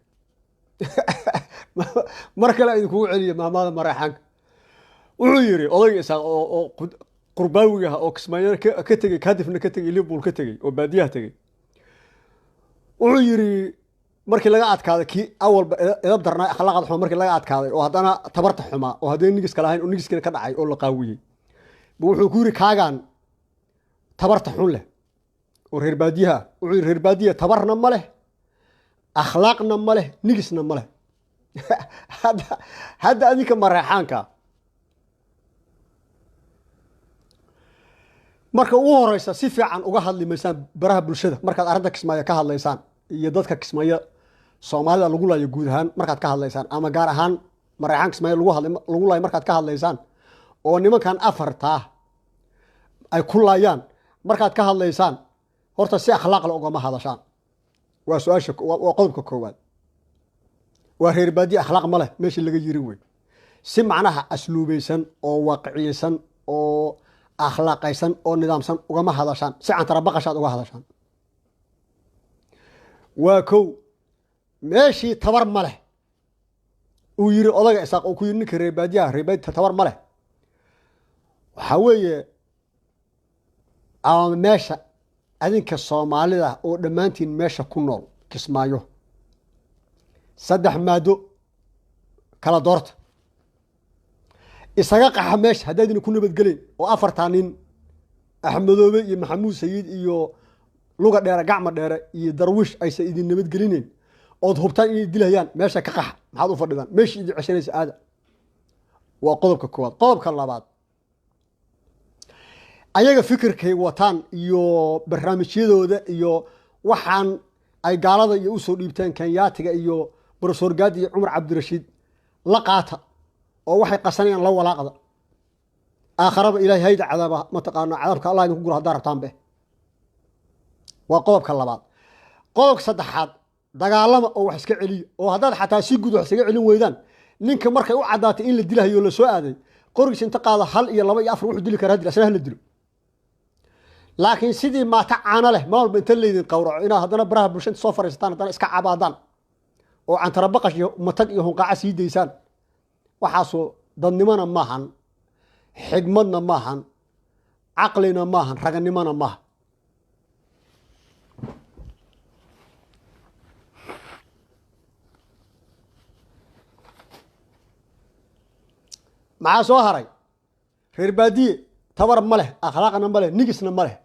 Mar kale idinkugu celiya maamaada mareexaanka. Wuxuu yiri odayga Isaaq oo qurbaawiga ah oo Kismaayona ka tegey, Cardiffna ka tegey, Liverpool ka tegey oo baadiyaha tegey, wuxuu yiri markii laga adkaaday kii awalba edab darnaa, akhlaaqda xumaa, markii laga adkaaday oo haddana tabarta xumaa oo haddana nigiska lahayn oo nigiskina ka dhacay oo la qaawiyey, wuxuu ku yiri kaagaan tabarta xun leh oo reer baadiyaha, wuxuu yiri reer baadiya tabarna ma leh, akhlaaqna ma leh, nigisna ma leh. Hadda adinka mareexaanka marka ugu horeysa si fiican uga hadli maysaan baraha bulshada markaad arrinta Kismaayo ka hadlaysaan iyo dadka Kismaayo Soomaalida lagu laayo guud ahaan markaad ka hadlaysaan, ama gaar ahaan mareexaan Kismaayo lagu laayo markaad ka hadlaysaan, oo nimankan afartaa ay ku laayaan markaad ka hadlaysaan, horta si akhlaaqle ugama hadashaan. Waa su-aasha, waa qodobka koowaad. Waa reer baadiye, akhlaaq ma leh meeshii laga yiri wey. Si macnaha asluubaysan oo waaqiciyeysan oo akhlaaqaysan oo nidaamsan ugama hadashaan, si cantarabaqashaad uga hadashaan. Waa kow. Meeshii tabar ma leh uu yiri odaga Isaaq oo ku yiri ninka reer baadiyaha, reer baadiya tabar ma leh, waxaa weeye ama meesha adinka Soomaalida oo dhammaantiin meesha ku nool Kismaayo, 3 maado kala doorta, isaga qaxa meesha haddaydina ku nabadgeleyn, oo 4 nin Axmedoobe iyo Maxamuud Sayid iyo Luga Dheere, Gacma Dheere iyo Darwiish aysan idin nabadgelinayn ood hubtaan inay dilayaan, meesha ka qaxa. Maxaad u fadhidaan? Meeshii idin ceshanaysa aada. Waa qodobka koowaad. Qodobka labaad, ayaga fikirkay wataan iyo barnaamijyadooda iyo waxaan ay gaalada iyo usoo dhiibteen Kenyaatiga iyo Professor Gaadi iyo Cumar Cabdirashiid la qaata, oo waxay qasanayaan la walaaqda. Aakharaba Ilaahay hayda cadaaba, mataqaana cadaabka Allah idinku guro haddaa rabtaan be. Waa qodobka labaad. Qodobka saddexaad, dagaalama oo wax iska celiya, oo haddaad xataa si guud wax iskaga celin weydaan, ninka markay u caddaatay in la dilahayo la soo aaday, qorigiisa inta qaada 1 iyo 2 iyo 4 wuxuu dili karaa dil, asna hala dilo. Laakiin sidii maata caano leh maalba inta laydin qawraco inaad haddana baraha bulshada soo fariisataan, haddana iska cabaadaan oo cantarabaqash iyo matag iyo hunqaaca sii daysaan, waxaasoo dadnimona maahan, xigmadna maahan, caqlina maahan, raganimona maaha. Maxaa soo haray? Reer baadiye tabar ma leh, akhlaaqna ma leh, nigisna ma leh.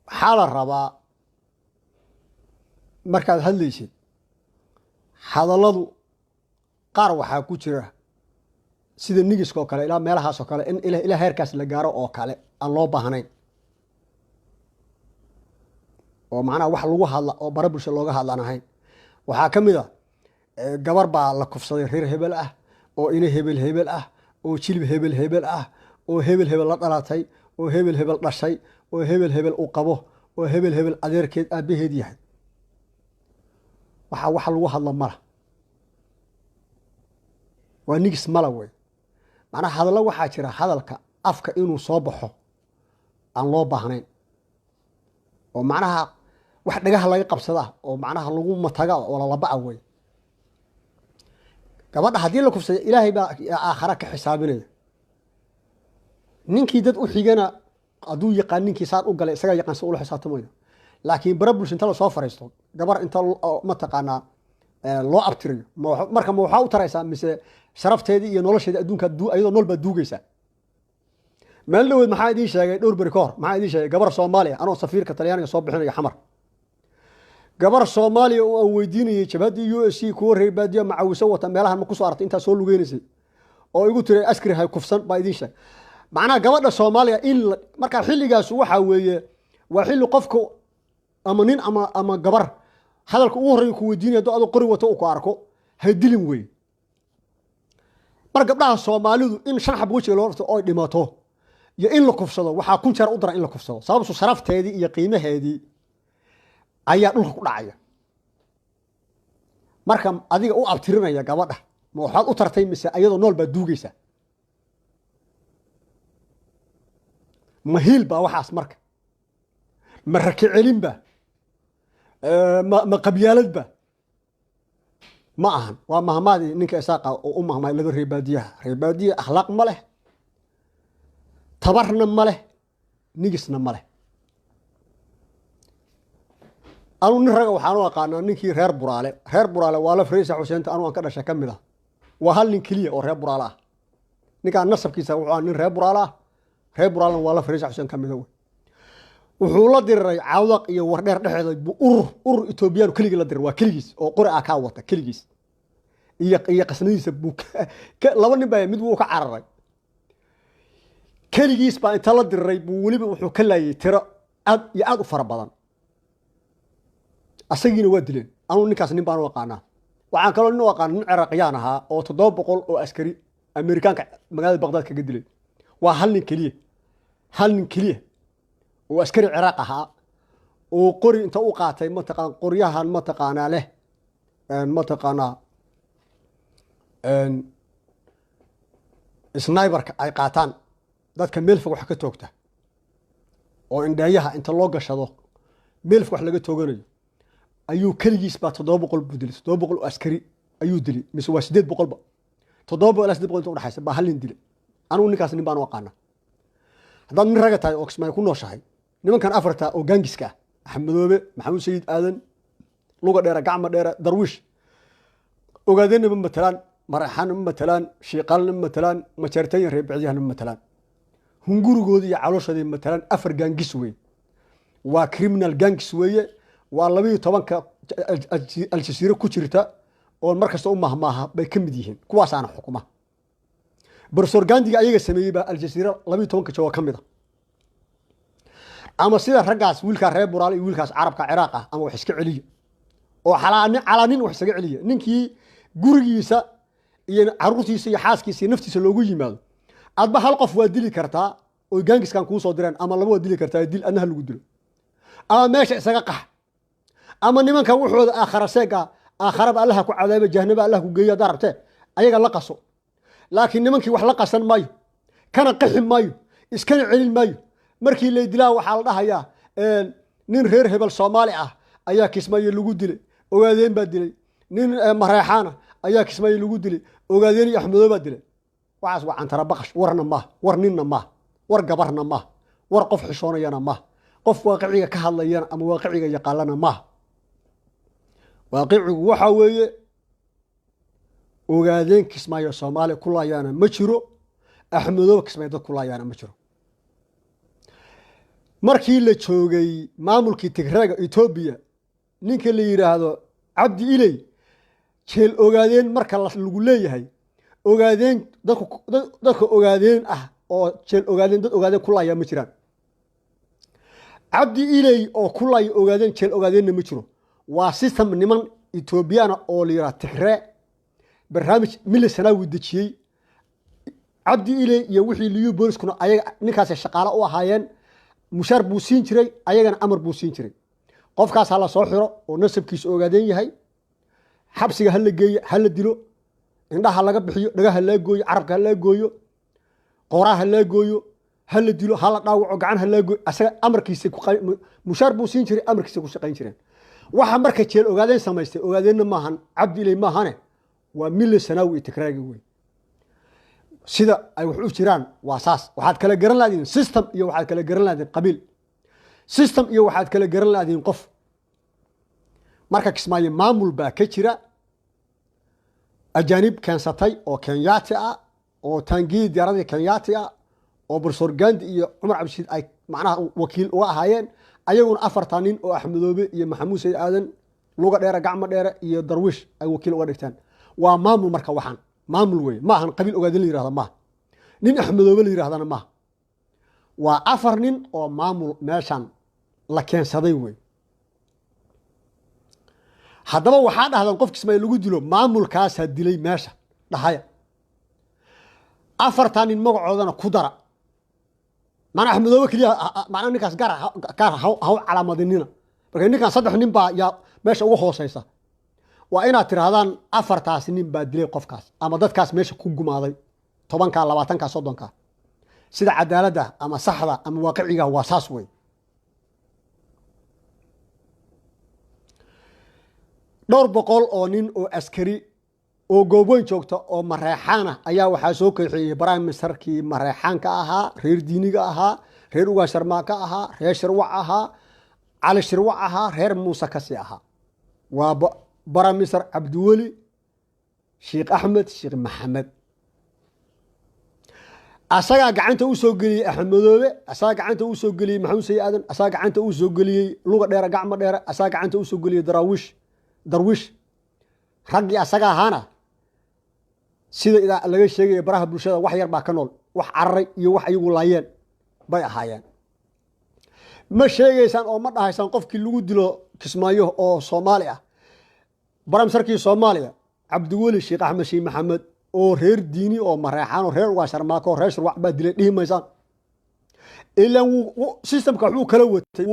Waxaa la rabaa markaad hadlaysid hadalladu qaar waxaa ku jira sida nigiska oo kale, ilaa meelahaas oo kale in ilaa heerkaas la gaaro oo kale aan loo baahnayn, oo macnaha wax lagu hadla oo bara bulsha looga hadlaan ahayn. Waxaa ka mid ah gabar baa la kufsaday reer hebel ah, oo ina hebel hebel ah, oo jilib hebel hebel ah, oo hebel hebel la dhalatay, oo hebel hebel dhashay, oo hebel hebel u qabo, oo hebel hebel adeerkeed aabaheed yahay. Waxaa wax lagu hadla mala, waa nigis mala wey. Macnaha hadallo waxaa jira hadalka afka inuu soo baxo aan loo baahnayn, oo macnaha wax dhagaha laga qabsadaa oo macnaha lagu mataga oo lalaba'a wey. Gabadha haddii la kufsado Ilaahay baa aakhara ka xisaabinaya. Ninkii dad u xigana hadduu yaqaan ninkii saan u galay, isagaa yaqaan si ula xisaabtamayo. Laakiin bara bulsho inta lasoo fariisto gabar inta mataqaanaa loo abtiriyo, marka ma waxaa u taraysaa mise sharafteedii iyo nolosheedii adduunka ayadoo nool baad duugaysaa? Maalin dhaweed maxaa idiin sheegay? Dhowr beri ka hor maxaa idiin sheegay? Gabar Soomaaliya anoo safiirka Talyaaniga soo bixinayo Xamar, gabar Soomaaliya oo aan weydiinayay jabhaddii USC kuwa reer baadiya macawiso wata meelahan ma kusoo aragtay intaa soo lugeynaysay, oo igu tiray askari hay kufsan baa idiin sheegay. Macnaha gabadha Soomaaliya in markaa xilligaas waxaa weeye waa xilli qofka ama nin ama gabar hadalka ugu horreeya ku weydiinaya hadduu adoo qori wato uu ku arko hay dilin wey. Mar gabdhaha Soomaalidu in 5 xab wejiga loo dhufto oo dhimato iyo in la kufsado waxaa 1000 jeer u daran in la kufsado, sababtu sharafteedii iyo qiimaheedii ayaa dhulka ku dhacaya. Marka adiga u abtirinaya gabadha ma waxaad u tartay mise ayadoo nool baad duugaysaa? Ma hiil baa waxaas? Marka ma raki celin baa? Ma qabyaalad baa? Ma ahan. Waa mahmaadii ninka Isaaqa oo u mahmay laba reer baadiyaha. Reer baadiya akhlaaq ma leh, tabarna ma leh, nigisna ma leh. Anuu nin raga waxaan u aqaanaa ninkii reer Buraale. Reer Buraale waa la Fariisa Xuseenta anuu aan ka dhashay ka mid ah. Waa hal nin keliya oo reer Buraale ah. Ninkaan nasabkiisa wuxuu ahaa nin reer Buraale ah. Reer Buraalena waa la Fariisa Xuseen ka mid ah wey. Wuxuu la diriray Cawdaq iyo Wardheer dhexeeda buu urur Etoobiyaan keligii la diray. Waa keligiis oo qori ah kaa wata keligiis iyo qasnadiisa buu laba nin baa mid wuu ka cararay. Keligiis baa inta la diriray buu weliba wuxuu ka laayay tiro aad iyo aad u fara badan, asagiina waa dileen. Anugu ninkaas nin baan u aqaanaa. Waxaan kaloo nin u aqaana nin Ciraaqiyaan ahaa oo 700 oo askari Amerikaanka magaalada Baqdaad kaga dilay. Waa hal nin keliya, hal nin keliya oo askari Ciraaq ahaa oo qori inta u qaatay, mataqaan qoryahan, mataqaanaa leh, mataqaanaa sniperka ay qaataan dadka meel fog wax ka toogta, oo indheeyaha inta loo gashado meel fog wax laga tooganayo, ayuu keligiis baa 700 buu dilay. 700 oo askari ayuu dilay, mise waa 800ba, 700 ilaa 800 inta udhexaysa baa hal nin dilay. Anigu ninkaas nin baan u aqaana. Haddaad nin raga tahay oo Kismaayo ku nooshahay, nimankan afarta oo gaangiska ah, Axmedoobe, Maxamuud Sayid Aadan, Luga Dheere, Gacma Dheere, Darwiish, Ogaadeenna ma matalaan, Maraxaanna ma matalaan, Shiiqaalna ma matalaan, Majeertanya reer Bicdyahana ma matalaan, hungurigooda iyo calooshooda matalaan. Afar gaangis wey, waa criminal gangs weeye. Waa 12-ka Aljasiire ku jirta oo mar kasta u mahmaaha bay ka mid yihiin. Kuwaasaana xukuma. Professor Gandiga ayaga sameeyey baa Aljasiire 12-ka jooga ka mid a. Ama sida raggaas, wiilkaa reer Buraal iyo wiilkaas Carabka Ciraaq ah, ama wax iska celiya oo calaanin wax isaga celiya. Ninkii gurigiisa iyo caruurtiisa iyo xaaskiisa iyo naftiisa loogu yimaado, adba hal qof waa dili kartaa oo gaangiskan kuu soo direen, ama laba waa dili kartaa. Dil, adna ha lagu dilo, ama meesha isaga qax, ama nimanka wuxooda aakhara seega, aakharaba Allaha ku cadaaba, jahanaba Allah ku geeyo haddaa rabtee, ayaga la qaso. Laakiin nimankii wax la qasan maayo, kana qaxi maayo, iskana celin maayo. Markii lay dilaa waxaa la dhahayaa nin reer hebel Soomaali ah ayaa Kismaayo lagu dilay, Ogaadeen baa dilay. Nin Mareexaana ayaa Kismaayo lagu dilay, Ogaadeen iyo Axmedoo baa dilay. Waxaas waa cantara baqash. Warna maaha, war ninna maaha, war gabarna maaha, war qof xishoonayana maaha, qof waaqiciga ka hadlayana ama waaqiciga yaqaanana maaha. Waaqicigu waxaa weeye Ogaadeen Kismaayo Soomaaliya ku laayaana ma jiro, Axmedooba Kismaayo dad ku laayaana ma jiro. Markii la joogay maamulkii Tigreega Etoobiya, ninka la yidhaahdo Cabdi Iley jeel Ogaadeen marka lagu leeyahay, Ogaadeen dadka Ogaadeen ah oo jeel Ogaadeen dad Ogaadeen ku laayaa ma jiraan. Cabdi Iley oo ku laaya Ogaadeen jeel Ogaadeenna ma jiro. Waa system niman Etoobiyana oo la yidhaha Tigree, barnaamij Mili Sanaawi dejiyey. Cabdi Iley iyo wixii Liyu booliskuna ayaga ninkaasay shaqaale u ahaayeen. Mushaar buu siin jiray ayagana, amar buu siin jiray: qofkaas ha la soo xiro oo nasabkiisa Ogaadeen yahay, xabsiga ha la geeyo, ha la dilo, indhaha laga bixiyo, dhagaha laga gooyo, carabka ha laga gooyo, qoraha ha laga gooyo, ha la dilo, ha la dhaawaco, gacan ha laga gooyo. Asaga amarkiisa mushaar buu siin jiray, amarkiisa ku shaqayn jireen. Waxa marka jeel Ogaadeen samaystay Ogaadeenna maahan, Cabdi Iley maahane, waa Mili Sanaawi iyo Tigraagi wey. Sida ay wax u jiraan waa saas. Waxaad kala garan laadiin system iyo waxaad kala garan laadiin qabiil, system iyo waxaad kala garan laadiin qof. Marka Kismaayo maamul baa ka jira ajaanib keensatay oo Kenyaati ah, oo taangiyadii diyaaradii Kenyaati ah, oo Professor Gandi iyo Cumar Cabdishiid ay macnaha wakiil uga ahaayeen. Ayaguna afartaa nin oo Axmedoobe iyo Maxamuud Sayid Aadan, Luga Dheere, Gacmo Dheere iyo Darwiish ay wakiil uga dhigteen. Waa maamul. Marka waxaan maamul wey, ma ahan qabiil Ogaadin la yirahda maaha, nin Axmedoobe la yirahdana maaha. Waa afar nin oo maamul meeshan la keensaday wey. Haddaba waxaa dhahdaan qof Kismaayo lagu dilo maamulkaasaa dilay meesha dhahaya, afartaa nin magacoodana ku dara. Macnaa Axmedoobe keliya macnaa ninkaas gaar ha u calaamadinina. Marka ninkan saddex nin baa yaa meesha uga hooseysa. Waa inaad tirahdaan afartaasi nin baa dilay qofkaas ama dadkaas meesha ku gumaaday, 10-ka, 20-ka, 30-ka. Sida cadaaladda ama saxda ama waaqiciga waa saas wey. Dhowr boqol oo nin oo askari oo Goobweyn joogta oo Mareexaana ayaa waxaa soo kaxeeyey prime ministerkii Mareexaanka ahaa, reer diiniga ahaa, reer Ugaa Sharmaaka ahaa, reer Shirwac ahaa, Cali Shirwac ahaa, reer Muuse kasi ahaa. Waa prime minister Cabdiweli Sheekh Axmed Sheekh Maxamed. Asagaa gacanta u soo geliyey Axmedoobe, asagaa gacanta u soo geliyey Maxamuud Sayi Aadan, asagaa gacanta u soo geliyey Luga Dheere, Gacmo Dheere, asagaa gacanta u soo geliyey Daraawiish, Darwiish. Raggii asaga ahaana sida idaa laga sheegaya baraha bulshada, wax yar baa ka nool, wax cararay iyo wax ayagu laayeen bay ahaayeen. Ma sheegaysaan oo ma dhahaysaan qofkii lagu dilo Kismaayo oo Soomaali ah, baramsarkii Soomaaliya Cabdiweli Sheekh Axmed Sheekh Maxamed oo reer Diini oo Mareexaan oo reer Ugaasharmaako oo reer Shurwac baa dilay dhihi maysaan? Ilaan systemka waxbuu kala watay,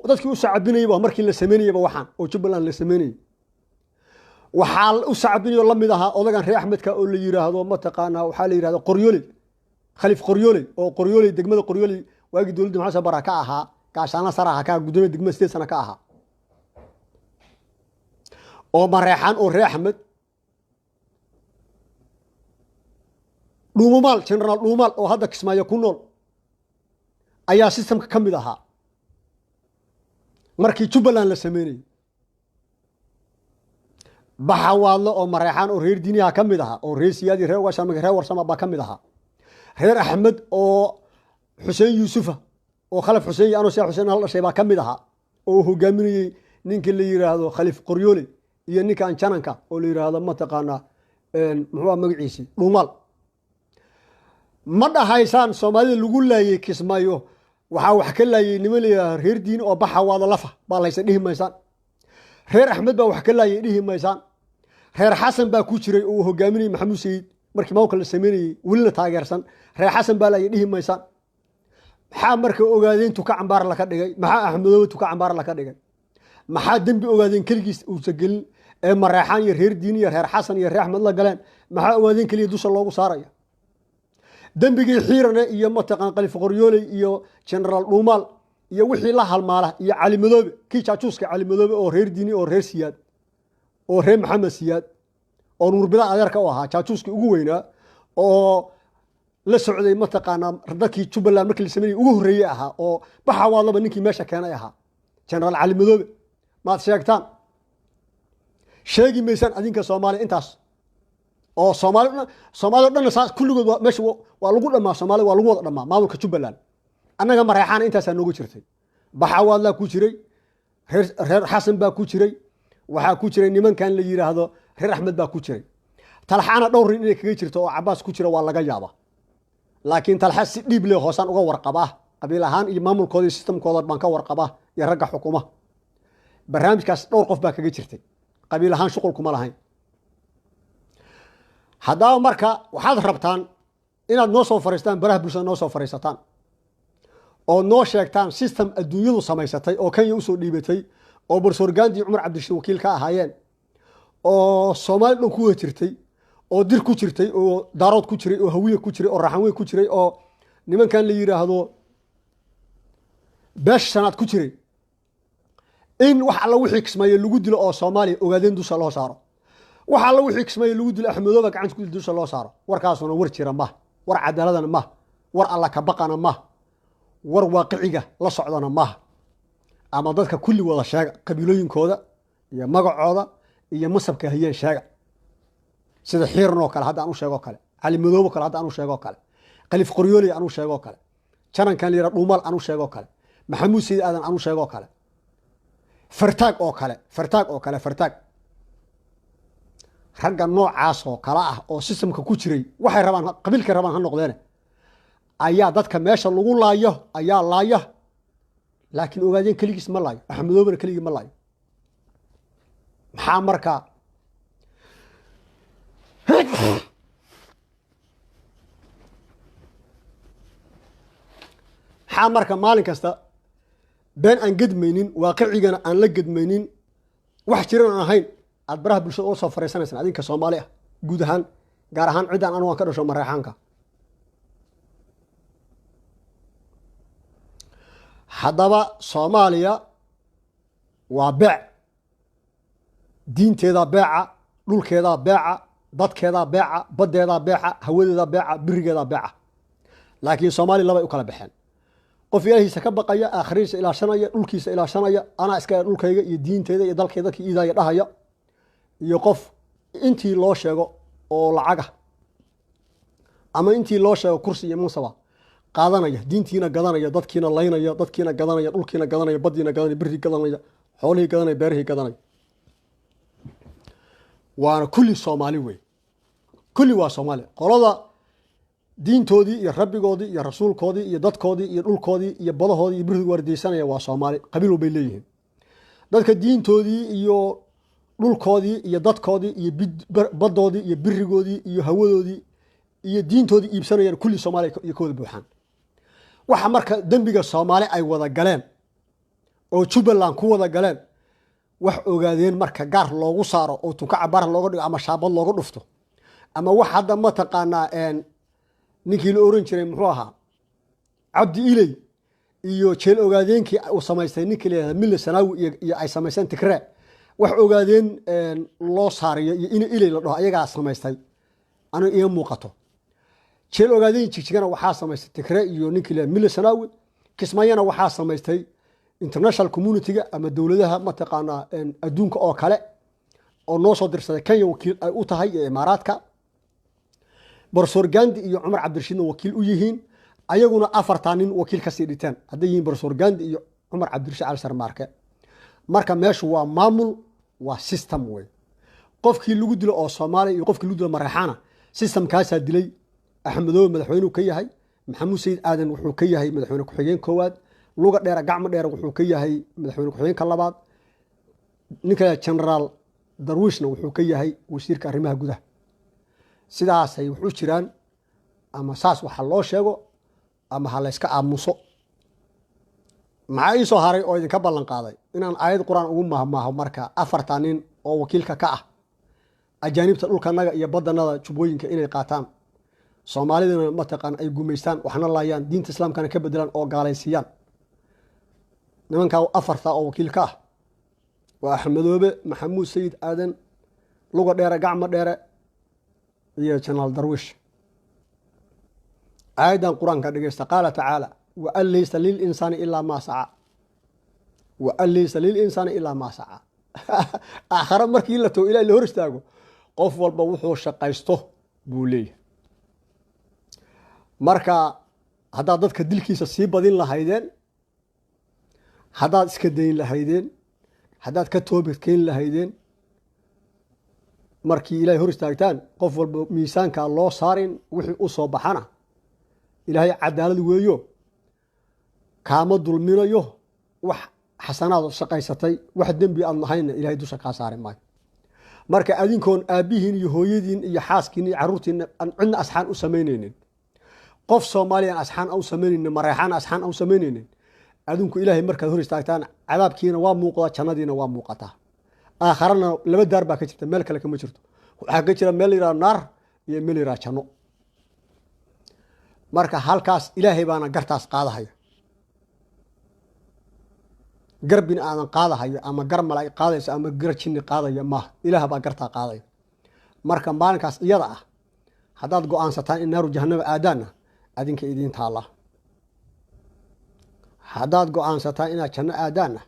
dadkii u sacabinayaba markii la sameynayaba waxaan oo Jubbaland la sameynayay waxaa u sacabinayo la mid ahaa odagan reer Axmedka oo la yiraahdo, mataqaanaa, waxaa la yirahdo Qoryooley, Khaliif Qoryooley, oo Qoryooley, degmada Qoryooley waagii dowladda Maxamed Bara ka ahaa gaashaanla sare ahaa, ka gudoomiya degmada 8 sano ka ahaa, oo Mareexaan oo reer Axmed. Dhuumaal, Generaal Dhuumaal oo hadda Kismaayo ku nool ayaa systemka ka mid ahaa markii Jubbaland la sameynayey. Baxawaadlo oo Mareexaan oo reer Diiniha ka mid ahaa, oo reer Siyaadi, reer Ugaashaamaka, reer Warsama baa ka mid ahaa. Reer Axmed oo Xuseen Yuusufa oo Khalaf Xuseen iyo anoo Siyaa Xuseen hal dhashay baa ka mid ahaa, oo hogaaminayey ninka la yiraahdo Khaliif Qoryoole iyo ninkan jananka oo la yiraahdo, mataqaanaa, muxuu magaciisi, Dhuumaal. Ma dhahaysaan Soomaalida lagu laayey Kismaayo waxaa wax ka laayey niman la yidhahdo reer Diini oo Baxawaado lafa baa laysa dhihi maysaan? Reer Axmed baa wax ka laayay dhihi maysaan? Reer Xasan baa ku jiray oo uu hogaaminayey Maxamuud Sayid markii maamulka la sameynayey, welina taageersan, reer Xasan baa laayay dhihi maysaan? Maxaa marka Ogaadeen tuka cambaar laka dhigay? Maxaa Axmedoobe tuka cambaar laka dhigay? Maxaa dembi Ogaadeen keligiis uusa gelin ee Mareexaan iyo reer Diini iyo reer Xasan iyo reer Axmed la galeen maxaa Ogaadeen keliya dusha loogu saaraya? Dembigii Xiirane iyo mataqaan Khaliif Qoryooley iyo Generaal Dhuumaal iyo wixii la halmaala iyo Cali Madoobe, kii jaajuuska Cali Madoobe oo reer Diini oo reer Siyaad oo reer Maxamed Siyaad oo Nuurbida adeerka u ahaa, jaajuuskii ugu weynaa oo la socday, mataqaanaa, dadkii Jubbaland markii la sameynayay ugu horreeyey ahaa, oo Baxawaadlaba ninkii meesha keenay ahaa, Generaal Cali Madoobe, maad sheegtaan? Sheegi maysaan adinka Soomaaliya intaas oo Soomaali, Soomaali o dhanna saas kulligood waa meesha waa lagu dhammaa, Soomaalida waa lagu wada dhammaa maamulka Jubbaland. Annaga Mareexaana intaasaa noogu jirtay. Baxawaadlaa ku jiray, reer Xasan baa ku jiray, waxaa ku jiray nimankan la yiraahdo reer Axmed baa ku jiray. Talxaana dhowr nin inay kaga jirto oo Cabaas ku jira waa laga yaabaa, laakiin Talxa si dhiib leh hoosaan uga warqabaa, qabiil ahaan iyo maamulkooda iyo sistamkooda baan ka warqabaa iyo ragga xukuma barnaamijkaas. Dhowr qof baa kaga jirtay, qabiil ahaan shuqul kuma lahayn. Haddaba marka waxaad rabtaan inaad noo soo fariistaan baraha bulshada, noo soo fariisataan oo noo sheegtaan system adduunyadu samaysatay oo Kenya usoo dhiibatay oo Borsoor Gandi, Cumar Cabdirashiid wakiil ka ahaayeen, oo Soomaali dhan ku wada jirtay, oo Dir ku jirtay, oo Daarood ku jiray, oo Hawiye ku jiray, oo Raxanweyn ku jiray, oo nimankan la yiraahdo beesha shanaad ku jiray, in wax alla wixii Kismaayo lagu dilo oo Soomaaliya Ogaadeen dusha loo saaro, wax alla wixii Kismaayo lagu dilo Axmedooba gacanta ku dusha loo saaro? Warkaasuna war jira mah, war cadaaladana mah, war alla ka baqana mah, war waaqiciga la socdana maaha. Ama dadka kulli wada sheega qabiilooyinkooda iyo magacooda iyo masabka hayeen sheega, sida Xiiran oo kale hadda aan u sheego kale, Cali Madoobo kale hadda aan u sheego kale, Khaliif Qoryooley aan u sheego kale, janankan la yidhaha Dhuumaal aan u sheego kale, Maxamuud Sayid Aadan aan u sheego kale, Fartaag oo kale, Fartaag oo kale, Fartaag. Ragga noocaas oo kale ah oo systemka ku jiray, waxay rabaan qabiilkay rabaan ha noqdeene, ayaa dadka meesha lagu laayo ayaa laaya. Laakiin Ogaadeen keligiis ma laayo, Axmedoobana keligii ma laayo. Maxaa marka maalin kasta been aan gedmaynin, waaqicigana aan la gedmaynin, wax jiran aan ahayn aad baraha bulshada ula soo fariisanaysaan adinka Soomaali ah guud ahaan, gaar ahaan ciddaan anigu aan ka dhasho, Mareexaanka? Haddaba Soomaaliya waa beec, diinteedaa beeca, dhulkeedaa beeca, dadkeedaa beeca, baddeedaa beeca, hawadeedaa beeca, birigeedaa beeca. Laakiin Soomaaliya labay u kala baxeen: qof Ilaahiisa ka baqaya, aakhirihiisa ilaashanaya, dhulkiisa ilaashanaya, anaa iska dhulkayga iyo diinteyda iyo dalkay dadka iidaaya dhahaya, iyo qof intii loo sheego oo lacaga Ama intii loo sheego kursi iyo mansaba qaadanaya, diintiina gadanaya, dadkiina laynaya, dadkiina gadanaya, dhulkiina gadanaya, baddiina gadanaya, birrii gadanaya, xoolihii gadanaya, beerihii gadanaya. Waana kulli Soomaali wey, kulli waa Soomaali. Qolada diintoodii iyo rabbigoodii iyo rasuulkoodii iyo dadkoodii iyo dhulkoodii iyo badahoodii iyo birrigii wardiyeysanaya waa Soomaali, qabiil walbay leeyihiin. Dadka diintoodii iyo dhulkoodii iyo dadkoodii iyo baddoodii iyo birigoodii iyo hawadoodii iyo diintoodii iibsanayaan kulli Soomaaliya iyo ka wada buuxaan. Waxa marka dembiga Soomaali ay wada galeen oo Jubbaland ku wada galeen, wax ogaadeen marka gaar loogu saaro oo tunka cabaar looga dhigo ama shaabad looga dhufto, ama wax hadda mataqaanaa ninkii la oran jiray muxuu ahaa, Cabdi Iley iyo jeel ogaadeenkii uu samaystay ninkii la yihahda Mille Sanaawi iyo ay samaysteen Tigree, wax ogaadeen loo saariyo iyo in Iley la dhaho ayagaa samaystay aniga ima muuqato. Jeel ogaadeen Jigjigana waxaa samaystay Tigree iyo ninkii la Mille Sanaawi. Kismaayana waxaa samaystay international community-ga ama dowladaha mataqaanaa adduunka oo kale oo noo soo dirsaday, Kenya wakiil ay u tahay iyo Imaaraadka, Professor Gandi iyo Cumar Cabdirashiidna wakiil u yihiin. Ayaguna afartaa nin wakiil kasii dhiteen hadday yihiin Professor Gandi iyo Cumar Cabdirashiid Cali Sharmaarke. Marka meeshu waa maamul, waa system wey. Qofkii lagu dilo oo Soomaaliya iyo qofkii lagu dilo Mareexaana systemkaasaa dilay. Axmedoobe madaxweynuu ka yahay, Maxamuud Sayid Aadan wuxuu ka yahay madaxweyne ku-xigeen koowaad, Luga Dheere Gacmo Dheere wuxuu ka yahay madaxweyne ku-xigeenka labaad, ninka Genaraal Darwiishna wuxuu ka yahay wasiirka arrimaha gudaha. Sidaasay wax u jiraan, ama saas waxa loo sheego ama ha layska aamuso. Maxaa ii soo haray oo idinka ballan qaaday? Inaan aayad Qur-aan ugu mahmaaho. Marka afartaa nin oo wakiilka ka ah ajaanibta dhulkanaga iyo badanada Jubbooyinka inay qaataan, Soomaalidana mataqaan ay gumaystaan, waxna laayaan, diinta Islaamkana ka bedelaan oo gaalaysiiyaan, nimankaa afartaa oo wakiil ka ah waa Axmedoobe, Maxamuud Sayid Aadan, Luga Dheere Gacmo Dheere iyo Jenaraal Darwiish. Aayaddan Qur-aanka dhegeysta: qaala tacaala: "Waan laysa lilinsaani ilaa maa saca, waan laysa lilinsaani ilaa maa saca." Aakhare markii la tago, Ilahi la hor istaago, qof walba wuxuu shaqaysto buu leeyahay. Marka haddaad dadka dilkiisa sii badin lahaydeen, haddaad iska dayn lahaydeen, haddaad ka toobad keeni lahaydeen, markii Ilahay hor istaagtaan qof walba miisaankaa loo saarin, wixii u soo baxana Ilaahay cadaalad weeyo, kaama dulminayo. Wax xasanaad shaqaysatay, wax dembi aad lahaynna Ilahay dusha kaa saari maayo. Marka adinkoon aabbihiin iyo hooyadiin iyo xaaskiin iyo carruurtiina aan cidna asxaan u samaynaynin, qof Soomaaliyan asxaan u samaynaynin, Mareexaan asxaan u samaynaynin, adinku Ilaahay markaad hor istaagtaan cadaabkiina waa muuqdaa, jannadiina waa muuqataa. Aakharana laba daar baa ka jirta, meel kale kama jirto. Waxaa ka jira meel la yihahdo naar iyo meel la yihahdo janno. Marka halkaas Ilaahay baana gartaas qaadahaya. Gar bini aadan qaadahayo ama gar malaa'ig qaadayso ama gar jinni qaadaya maaha, Ilaah baa gartaa qaadaya. Marka maalinkaas iyada ah haddaad go-aansataan in naaru jahannama aadaanna, adinka idiin taallaa. Haddaad go-aansataan inaad janno aadaanna,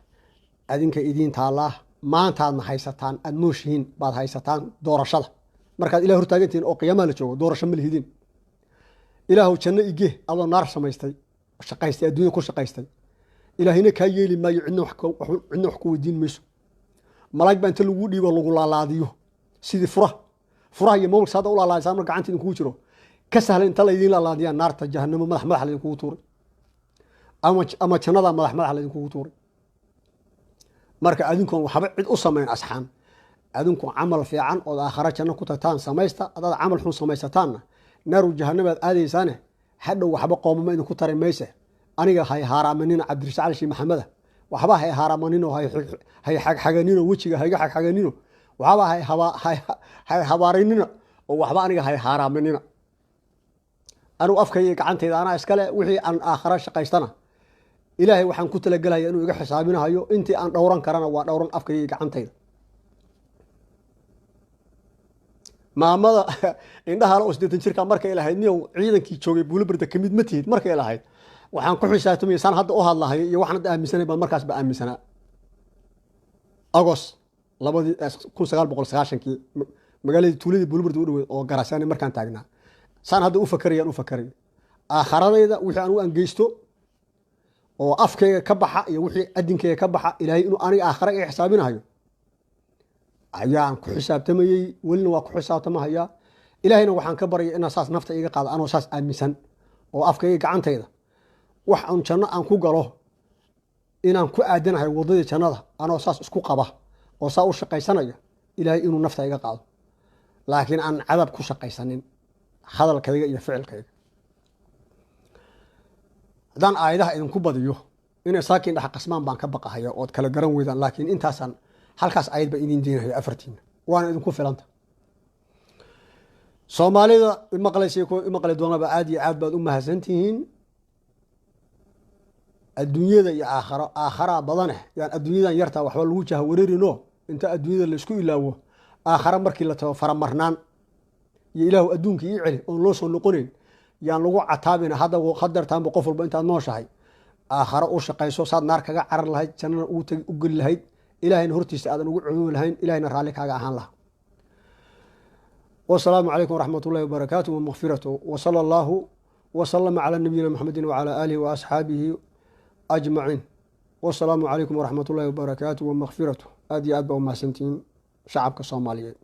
adinka idiin taallaa. Maantaadna haysataan, aada nooshihiin baad haysataan doorashada. Markaad Ilah hortaagantihiin oo qiyaamaha la joogo, doorasho ma lihidin. Ilaahow janno ige adoo naar samaystay, shaqaystay, adduunya ku shaqaystay, Ilaahayna kaa yeeli maayo. Cidna wax ku weydiin mayso. Malaag baa inta lagu dhiibo lagu laalaadiyo sidii furaha furaha iyo mobilka hadda u laalaadisaan marka gacanta idinkugu jiro ka sahlan inta laydiin laalaadiyaa naarta jahanamo madax madax laydinkugu tuuray ama jannada madax madax laydinkugu tuuray. Marka adinkoon waxba cid u samayn asxaan, adinku camal fiican ood aakhara janno ku tagtaan samaysta. Haddaad camal xun samaysataanna naaru jahanamaad aadaysaane, hadhow waxba qoomama idinku tari mayse. Aniga hay haaraamanina, Cabdirashiid Cali Shii Maxameda, waxba hay haaraamanino, hay xagxaganino, wejiga hayga xagxaganino, waxba hay habaarinina oo waxba aniga hay haaraamanina. Anigu afkayga gacantayda anaa iskale. Wixii aan aakhara shaqaystana Ilaahay waxaan ku talagelaya inuu iga xisaabinahayo. Intii aan dhowran karana waa dhowran afkayga gacantayda. Maamada indhahala oo 80 jirka markay lahayd, "Niyow, ciidankii joogay Buulibarda kamid ma tihid?" markay lahayd, waxaan ku xisaabtamaya saan hadda u hadlahay iyo waxaan hadda aaminsanay baan markaas ba aaminsanaa. Agost 1990-kii magaaladii tuuladii Buulibarda u dhaweyd oo Garasaani markaan taagnaa. Saan hadda u fakarayaan u fakaraya aakharadayda, wixii aan u angeysto oo afkayga ka baxa iyo wixii adinkayga ka baxa, Ilaahay inuu aniga aakhara iga xisaabinahayo ayaan ku xisaabtamayey, welina waa ku xisaabtamahayaa. Ilaahayna waxaan ka baryay inaa saas nafta iga qaado anoo saas aaminsan oo afkayga gacantayda wax aan janno aan ku galo inaan ku aadanahay waddadii jannada, anoo saas isku qaba oo saa u shaqaysanaya, Ilaahay inuu nafta iga qaado, laakiin aan cadab ku shaqaysanin hadalkayga iyo ficilkayga. Haddaan aayadaha idinku badiyo, inay saakiin dhex qasmaan baan ka baqahaya ood kala garan weydaan, laakiin intaasaan halkaas aayad baan idin deenahaya afartiina, waana idinku filanta. Soomaalida imaqlaysay, kuwa imaqli doonaba, aad iyo aad baad u mahadsantihiin. Adduunyada iyo aakharo, aakharaa badaneh. Yaan adduunyadan yartaa waxba lagu jaha wareerino. Inta adduunyada laisku ilaawo, aakhara markii la tago faramarnaan iyo "Ilaahu adduunka ii celi" oon loo soo noqonayn yaan lagu cataabina. Hadda hadeertaanba qof walba intaad nooshahay aakharo u shaqayso, saad naar kaga carar lahayd, jannana ugu tagi u geli lahayd, Ilaahayna hortiisa aadan ugu cudoobi lahayn, Ilahayna raalli kaaga ahaan lahaa. Wasalaamu calaykum waraxmat ullahi wabarakaatu wamaqfiratu, wasala allahu wasalama calaa nabiyina Maxamedin wacalaa aalihi wa asxaabihi ajmaciin. Wasalaamu calaykum waraxmat ullahi wabarakaatu wamaqfiratu. Aad iyo aad baa umahadsantihiin shacabka Soomaaliyeed.